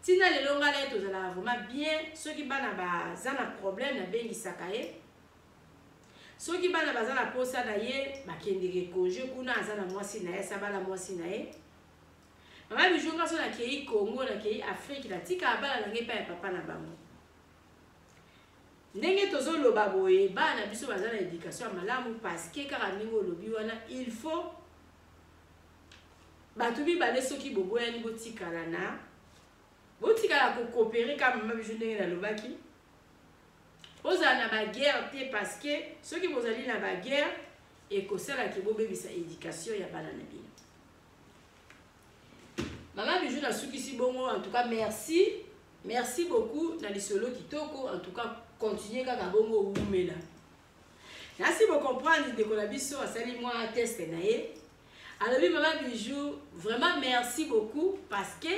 Ntina lelo ngai na ye tozalaka vraiment bien. Soki bana baza na problème, nabengisaka ye. Soki bana baza na posa na ye, bakendeke congé kuna. Aza na mwasi na ye, asabala mwasi na ye. Mama Bijou, nga so nakei Congo, nakei Afrique, natikaka bana na ngai epai ya papa na bango. Ndenge tozoloba boye, bana na biso baza na éducation ya malamu, parce que kaka ndenge olobi wana, il faut bato mibale soki boboyani, botikala na botikala kocoopérer. Kaka mama Bijou, ndenge nalobaki, ozala na baguerre te, parce que soki bozali na baguerre, ekosalaki bobebisa éducation ya bana na bino. Mama Bijou, nasukisi bongo. En tout cas, merci, merci beaucoup na lisolo kitoko. En tout cas, continue kaka bongo, owumela. Nasi bocomprendre, ndeko na biso asali mwa test na ye, alobi: "Mama Bijou, vraiment merci beaucoup, parce que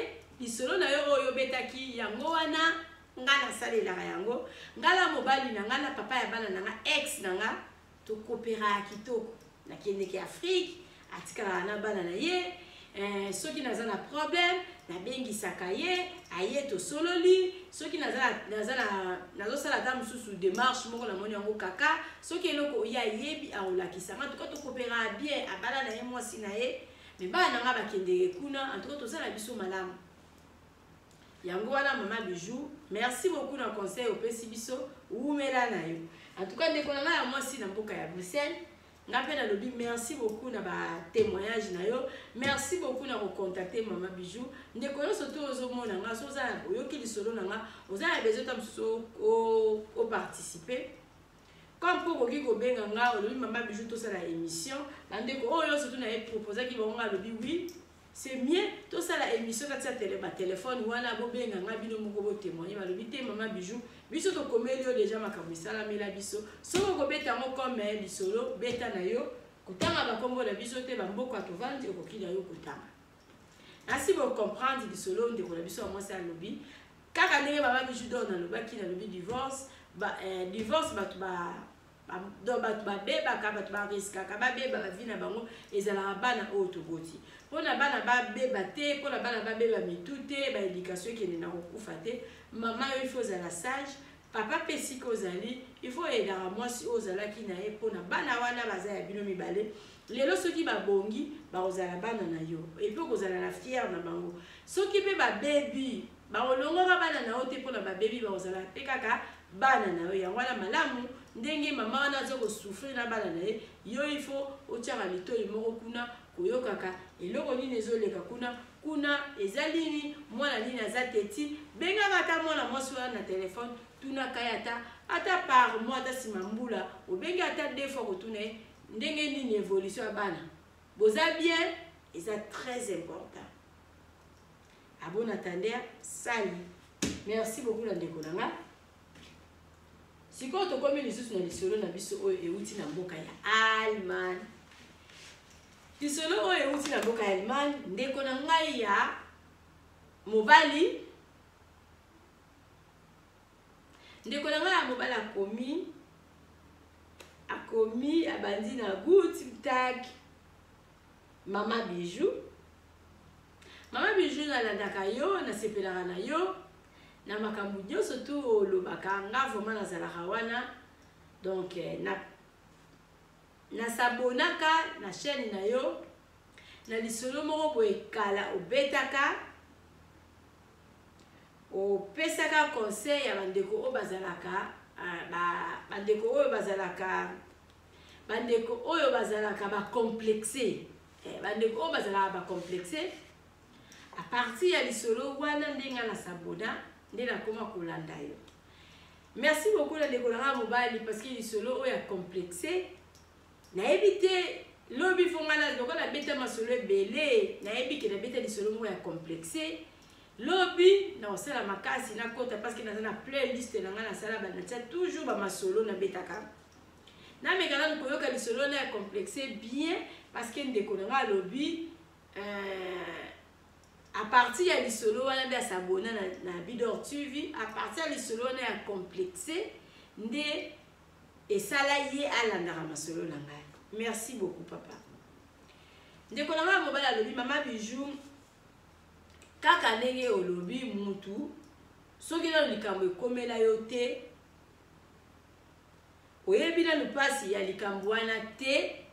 lisolo na yo oyo obetaki yango wana, nga nasalelaka yango. Nga na mobali na nga, na papa ya bana na nga, ex na nga, tokoperaka kitoko. Nakendeke Afrique, atikalaka na bana na ye. Soki naza na problème, nabengisaka ye, aye, tosololi. Soki nazosala ata mosusu démarche moko, namoni yango kaka, soki eloko ye ayebi, akolakisanga. En tout cas, tokoperaka bien. Abala na ye mwasi na ye, mais bana na nga bakendeke kuna. En tout cas, tozala biso malamu." Yango wana, mama Bijou, merci beaucoup na conseil opesi biso, wumela na yo. En tout cas, ndeko na ngai ya mwasi na mboka ya Bruxelles, nga mpe nalobi merci beaucoup na batémoignage na yo, merci beaucoup na kocontacter mama Bijou. Ndeko nyonso to ozomona nga, so oza oyoki lisolo na nga, oza na besoin ta mosusu oparticipe, comme mpo okoki kobenga nga, olobi: "Mama Bijou, tosala émission." Bandeko oyo nyonso to na ye proposaki bango, nga alobi: "Oui, c'est mieux tosala émission." Kati ya batelefone wana, bobenga nga bino moko, botémoigne. Balobi te: "Mama Bijou, biso tokomeli yo déjà makambo esalamela biso. Soki okobeta yango comme lisolo, beta na yo, kotanga bakombo na biso te, bamboka tovandi, okoki na yo kotanga." Nasi bocomprendre lisolo ndeko na biso ya mwasi alobi. Kaka ndenge mama Bijou d'or nalobaki, nalobi divorce divorce, bato ba donc bato babebaka, bato bariskaka babeba bavie na bango, ezalaka bana oyo toboti. Mpo na bana babeba te, mpo na bana babeba mitu te, ba education ekende na kokufa te. Mama yo il faut ozala sage, papa mpe esika ozali il faut oyedaka mwasi oyo ozalaki na ye, mpo na bana wana baza ya bino mibale. Lelo soki babongi, bakozala bana na yo, et puis okozala na fière na bango. Soki mpe babebi, bakolongwaka bana na yo te, mpona babebi bakozala mpe kaka bana na yo. Yango wana malamu ndenge mama wana aza kosouffrir na bana na ye, yo il faut otiaka litoi moko kuna, koyokaka eloko nini ezoleka kuna. Kuna eza nini, mwana nini aza teti. Bengaka ata mwana mwasi wana na telefone, tunaka ye ata par mois, ata nsima mbula obengi ata deux fois, kotuna ye ndenge nini évolution ya bana, boza bien. Eza très important. À bon entendeur, salut. Merci beaucoup na ndeko na nga. Sikoyo tokomi lisusu na lisolo na biso oyo euti na mboka ya Allemagne. Lisolo oyo euti na mboka ya Allemagne, ndeko na ngai ya mobali, ndeko na ngai ya mobali akomi, abandi na "Guten Tag mama Bijou. Mama Bijou, nalandaka yo, nasepelaka na yo na makambo nyonso tu olobaka. Nga vraiment nazalaka wana. Donc na nasabonaka na chaîne na yo na lisolo moko boye kala obetaka, opesaka conseil ya bandeko oyo bazalaka bandeko oyo bazalaka bacomplexe, bandeko oyo bazalaka bacomplexe. À partir ya lisolo wana nde nga nasabona, nde nakóma kolanda yo. Merci beaucoup na ndeko na nga mobali, parce que lisolo oyo ya complexe, nayebi te lobi fo nga lokola nabeta masolo ebele, nayebi ke nabeta lisolo moko ya complexe. Lobi na kosala makasi nakota, parce que naza na playlist na ngai, nasala, natia toujours bamasolo nabetaka. Nameka nanu koyoka lisolo na ya complexe bien, parce que ndeko na ngai alobi à partir ya lisolo wana nde asabona na Bidor TV. À partir ya lisolo wana ya complexe nde esala ye alandaka masolo na ngai. Merci beaucoup, papa. Ndeko na ngai mobali alobi: "Mama Bijou, kaka ndenge olobi, mutu soki nano likambo ekomela yo te, oyebi nanu mpasi ya likambo wana te.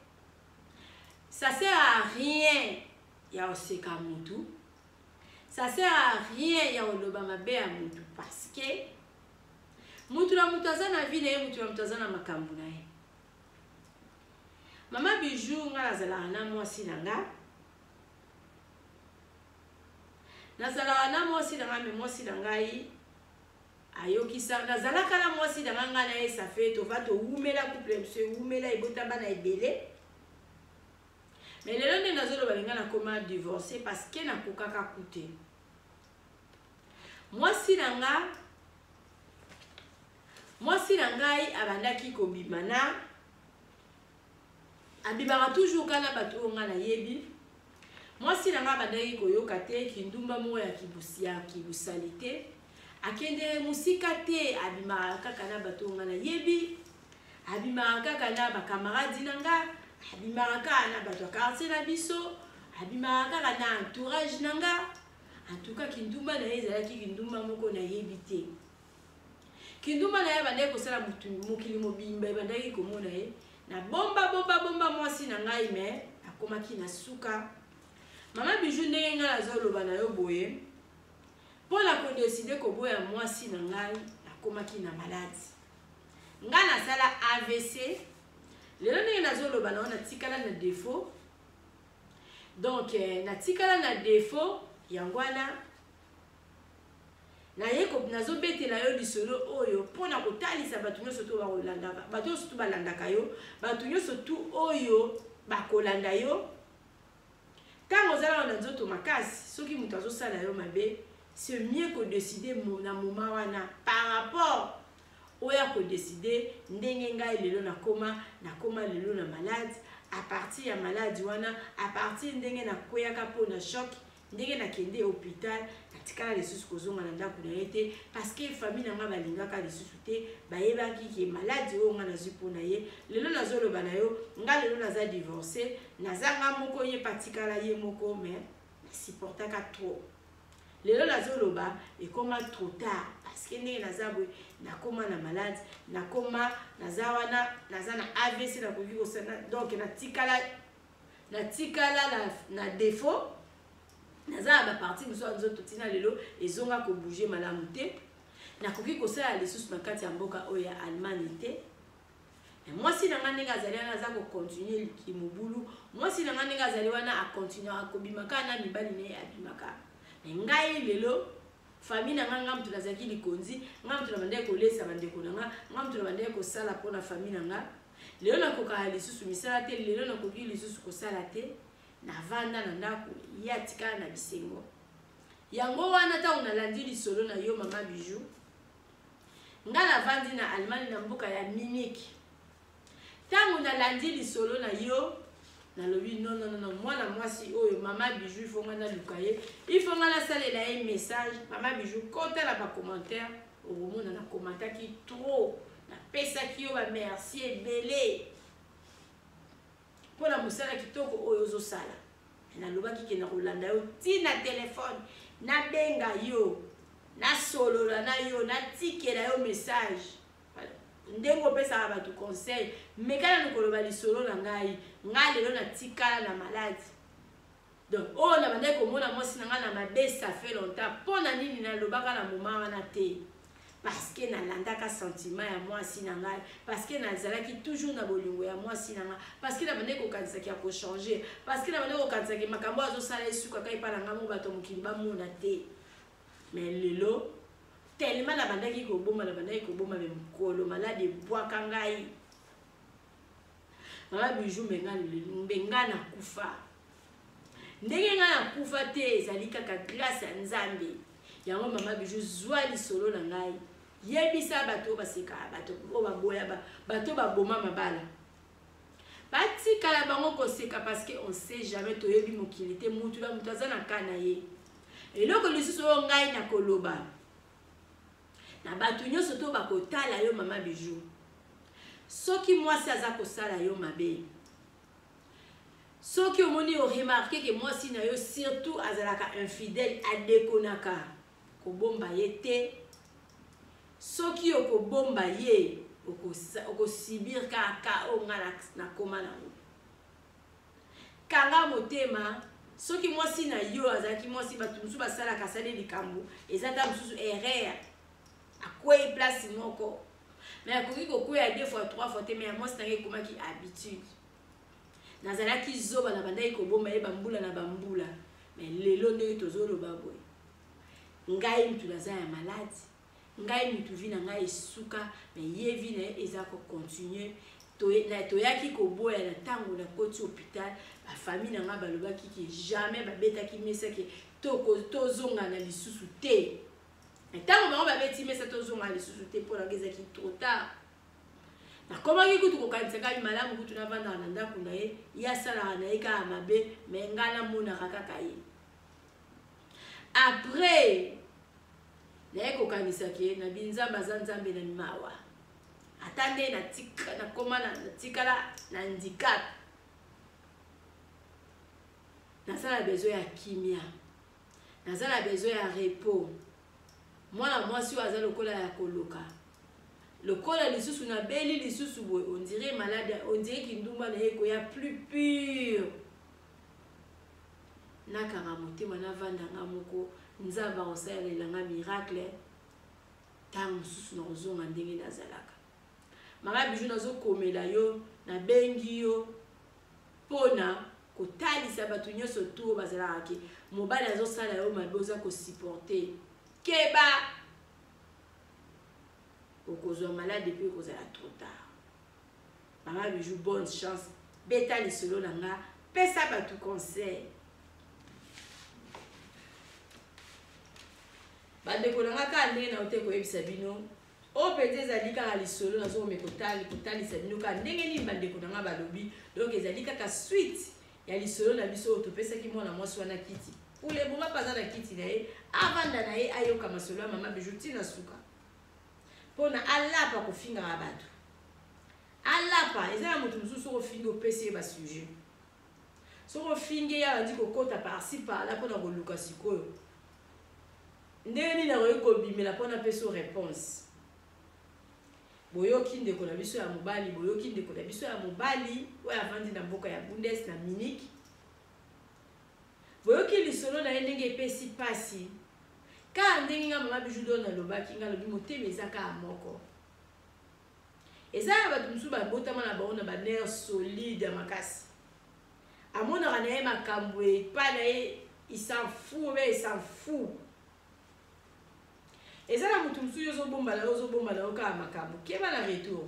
Ça sert à rien ya koseka mutu, ça sert à rien ya koloba mabe ya mutu, parce que mutu na mutu aza na vie na ye, mutu na mutu aza na makambo na ye. Mama Bijou, nga nazalaka na mwasi na nga, nazalaka na mwasi na ngai, mais mwasi na ngai ayokisa. Nazalaka na mwasi na ngai, ngai na ye ça fait tova towumela, couple biso ewumela, ebota bana ebele. Mais lelo nde nazoloba, linga nakoma divorce parce que nakokaka ku te. Mwasi na ngai abandaki kobima na abimaka toujours kaka na bato oyo ngai nayebi. Mwasi na ngai abandaki koyoka te kindumba moko ya kibusali te, akende mosika te, abimaka kaka na bato oyo ngai nayebi, abimaka kaka na bakamaradi na nga, abimaka kaka na bato ya quartier na biso, abimaka kaka na entourage na nga. En tout cas, kindumba na ye ezalaki kindumba moko nayebi te. Kindumba na ye abandaki kosala, mokili mobimba ebandaki komona ye. Na bomba, bomba, bomba mwasi na ngai, mais akomaki na suka. Mama Bijou, ndenge ngai nazoloba na yo boye, mpo na kodécider koboya mwasi na ngai, nakomaki na maladie. Ngai nasala AVC. Lelo ndenge nazoloba na yo, natikala na défaut. Donc natikala na défaut. Yango wana naye nazobetela yo lisolo oyo mpona kotalisa bato nyonso to bakolandaka, bato nyonso tu balandaka yo, bato nyonso tu oyo bakolanda yo. Ntango ozalaka na nzoto makasi, soki moto azosala yo mabe, c'est mieux kodécider na moment wana par rapport oyo akodécider. Ndenge ngai lelo nakoma lelo na maladie, à partir ya maladie wana, à partir ndenge nakweyaka mpo na choc. Ndenge nakende hôpital, natikala lisusu kozonga na ndako na ye te, parce que famille na nga balingaka lisusu te. Bayebaki ke maladi oyo nga nazwi mpo na ye. Lelo nazoloba na yo, nga lelo naza divorce, naza nga moko, ye patikala ye moko, mais nasupportaka trop. Lelo nazoloba, ekoma trop tard, parce que ndenge naza boye, nakoma na maladi, nakoma naza wana, naza na AVC, nakoki kosala. Donc natikala na défaut, naza na baparties mosusu ya nzoto ntina lelo ezonga kobouger malamu te. Nakoki kosala lisusu na kati ya mboka oyo ya Allemagne te. Mwasi na nga ndenge azali wana, aza kocontinuer mobulu. Mwasi na nga ndenge azali wana, acontinuer akobima kaka na mibali na ye, abimaka. Me ngai lelo, famille na nga, nga moto nazalaki likonzi, nga moto na bandaki kolesa bandeko na nga, nga moto na bandaki kosala mpona famille na nga. Lelo nakokaka lisusu misala te, lelo nakoki lisusu kosala te, navanda na ndako, ye atikala na bisengo. Yango wana, ntango nalandi lisolo na yo, mama Bijou, nga navandi na Allemagne, na mboka ya Munich. Ntango nalandi lisolo na yo, nalobi: non, non, non, mwana mwasi oyo, mama Bijou, il faut nga naluka ye, il faut nga nasalela ye message. Mama Bijou, kota na bacommentaire, okomona nakomantaki trop, napesaki yo bamerci ebele mpona mosala kitoko oyo ozosala. Nalobaki ke na kolanda yo ntina telefone, nabenga yo, nasolola na yo, natikela yo message. Ndenge opesaka bato conseil, meka nanu koloba lisolo na ngai. Ngai lelo natikala na maladi, donc oyo na bandaki komona mwasi na ngai na mabe, ça fait longtemps. Mpo na nini nalobaka na moma wana te? Parce que nalandaka sentiment ya mwasi na ngai, parce que nazalaki toujours na bolingo ya mwasi na ngai, parce que nabandaki kokanisaki ya kochanger, parce que nabandaki kokanisaki makambo azosala esukaka epa na ngai mo, bato mokili bamona te. Mais lelo, tellement nabandaki koboma, nabandaki koboma, me mokolo maladi ebwaka ngai, mama Bijou, mbenga nakufa. Ndenge ngai nakufa te, ezali kaka grâce ya Nzambe. Yango, mama Bijou, zwa lisolo na ngai, yebisa bato oyo basekaka, bato oyo baboya, bato oyo baboma mabala, batikala bango koseka, parce que on sait jamais, toyebi mokili te, mutu na mutu aza na ka na ye. Eloko lisusu oyo ngai nakoloba na bato nyonso to bakotala yo, mama Bijou, soki mwasi aza kosala yo mabe, soki omoni, oremarquer ke mwasi na yo surtout azalaka infidèle, adekonaka, kobomba ye te. Soki okobomba ye, okosubir kaka oyo nga nakóma nango. Kanga motema. Soki mwasi na yo azalaki mwasi, bato mosusu basalaka, asali likambo, eza ta mosusu erreur, akwei place moko, mais akoki kokweya deux fois, trois fois te. Mais ya mwasi na ngai ekomaki habitude. Nazalaki zoba, na bandaki kobomba ye bambula na bambula. Mais lelo, ndenge tozoloba boye, ngai mutu naza ya maladi, ngai mutu vie na ngai esuka, mais ye vie na ye eza kocontinuer. Toyaki koboya na ntango nakoti hôpital, bafamille na ngai balobaki ke jamais, babetaki mesa ke tozongana lisusu te. Ntango bango babeti mesa, tozongana lisusu te, mpo nanga ezalaki trop tard. Nakomaki kutu kokanisa kaka malamu kutu navandaka na ndako na ye, ye asalaka na ye kaka mabe, me ngai namonaka kaka ye. Après, naye kokanisa ke na binzambe aza Nzambe na mawa. Ata nde nakoma, natikala na handicap, naza na besoin ya kimia, naza na besoin ya repos. Mwana mwasi oyo aza lokola ya koloka, lokola lisusu nabeli lisusu boye, on dirait malade, on dirait kindumba na ye ekoya plus pure. Nakanga motema, navanda nga moko, Nzambe akosalela nga miracle. Ntango mosusu nakozonga ndenge nazalaka. Mama Bijou, nazokomela yo, nabengi yo mpona kotalisa bato nyonso tu oyo bazalaka ke mobali azosala yo mabe, oza kosupporter, keba, okozwa malade mpe ekozala trop tard. Mama Bijou, bonne chance, beta lisolo na nga, pesa bato conseil. Bandeko na nga, kaka ndenge na te koyebisa bino, oyo mpenza ezali kaka lisolo nazokome kotalisa bino kaka ndenge nini bandeko na nga balobi. Donc ezali kaka suite ya lisolo na biso oyo topesaki mwana mwasi wana kiti. Pour le moment mpe aza na kiti na ye, avanda na ye, ayoka masolo ya mama Bijou ntina suka, mpona alapa kofingaka bato. Alapa eza na moto mosusu, soki ofingi, opesi ye basujet, soki ofingi ye, abandi kokota par-ci par-là mpona koluka sikoyo ndenge nini akoki kobimela mpona apesa réponse. Boyoki ndeko na biso ya mobali, boyoki ndeko na biso ya mobali oyo avandi na mboka ya Bundes na Munich. Boyoki lisolo na ye ndenge epesi mpasi. Kaka ndenge nga mama Bijou Don alobaki, nga alobi motema eza kaka moko. Eza ya bato mosusu babotama na bango na banerf solide ya makasi, amonaka na ye makambo epai na ye, il s'en fout, obe il s'en fout. Eza na moto mosusu, yo ozobomba na yo, ozobomba na yo kaka makambo, keba na retour.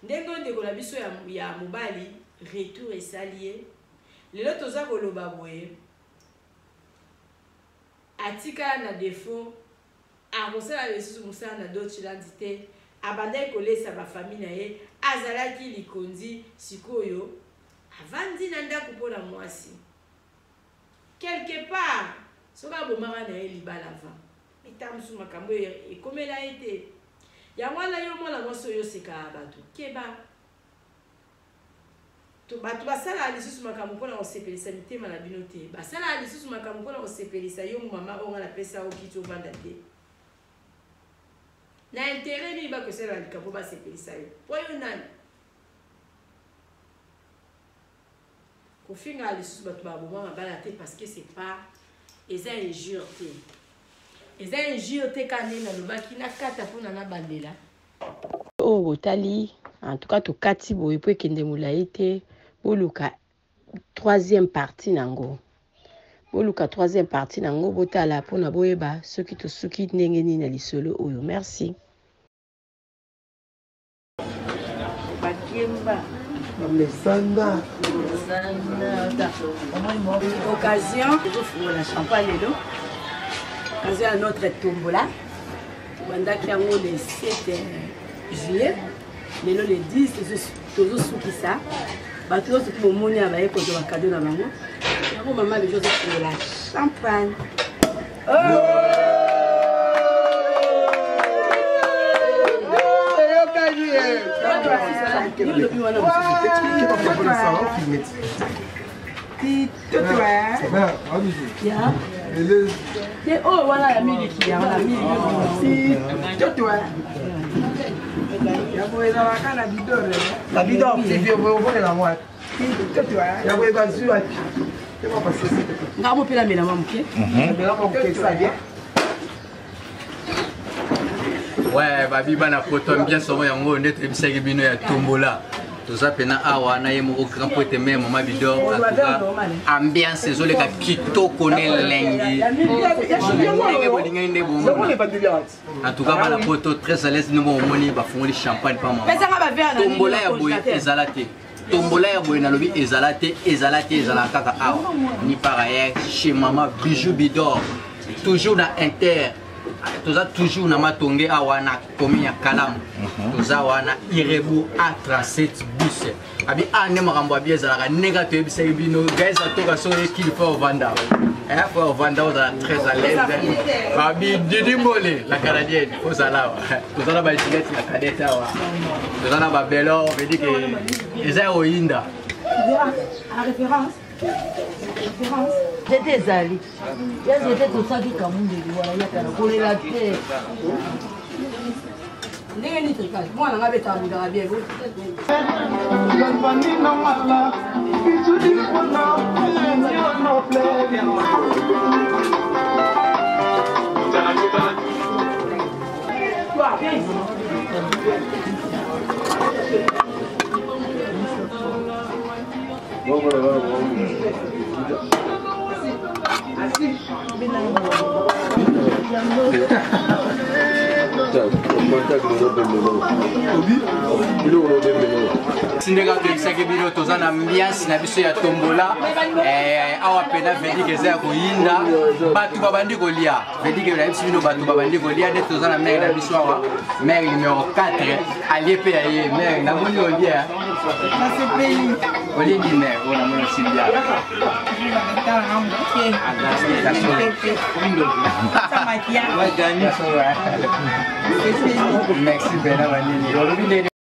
Ndenge oyo ndeko na biso ya mobali, retour esali ye lelo toza koloba boye, atikala na défaut, akosala lisusu mosala na Deutschland te. Abandaki kolesa bafamille na ye, azalaki likonzi, sikoyo avandi na ndako mpona mwasi. Quelque part soki abomaka na ye libala avant, eta mosusu makambo oyo ekomela ye te. Yango wana, yo mwana mwasi oyo osekaka bato, keba. To bato basalaka lisusu makambo mpona kosepelisa mitema na bino te, basalaka lisusu makambo mpona kosepelisa yo mama oyo nga napesa yo kiti ovanda te. Na intérêt nini bakosalela likambo basepelisa yo? Mpo yo nani? Kofingaka lisusu bato baboma mabala te, parce que c'est pas, eza injure te, eza injure te. Kaka ndenge nalobaki, nakata mpona nabandela oyo botali. En tout cas tokati boye mpo ekende molai te. Boluka troisième partie nango, boluka troisième partie nango, botala mpona boyeba soki tosuki ndenge nini na lisolo oyo. Merci. Bakemba. Bamesana. Occasion tozofungola champagne lelo, occasion ya notre tombola. Tobandaki yango le 7 juillet, lelo le 10 tozosukisa. Bato nyonso ti bomoni ya baye kozwa bacadeau na bango. Yango mama Bijou azofungola champagne. Olobi wana te, oyo wana ya miliki, yango na miliki. Yango ezalaka na bidore, na bidore ti okolela mwa yango ebazwi wapi? Nga mo mpe namela mwa moke. Mela mwa moke, ça bien. Ouais, babi bana poto, ambiance yango, yango nde toyebisaki bino ya tombola. Toza pena awa na ye moko grand poete mare mama Bidor. En tout cas ambiance ezoleka kitoko na elengi ndenge bolingaki nde bomona. En tout cas bana poto très à l'aise, ndenge omoni bafungoli champagne pa mama. Tombola ya boye ezala te, tombola ya boye nalobi ezala te, ezala te, ezala kaka awa ni par ailleurs chez mama Bijou Bidor, toujours na inter. Toza toujours na Matonge awa na commune ya Kalamu. Toza wana Irebu A37 bus abi a nde makambo abi ezalaka ndenge toyebisaki bino. Guys, atoka so ekili fo ovanda, fo ovanda, ozala très à l'aise. Babi Didi Mbole la Canadienne, ozala awa. Toza na bagilete na cadette awa, toza na babelor, veut dire que eza ya koyinda. Nzete ezali ya nzete, tosaki kamundeli wana yaka na kolela te. Ndenge nini tricage mwana nga betaka bundaka bien. Ndenge toyebisaki bino, toza na ambiance na biso ya tombola awa pena vedike eza ya koyinda. Bato babandi kolia, vedike nayebisi bino, bato babandi kolia. Nde toza na mare na biso awa, mare numéro 4. Alie mpe ya ye mare, namoni olia. Nasepeli. Olingi mare oyo namoni osimbi awa. Merci Bena Manini. Olobi ndenge.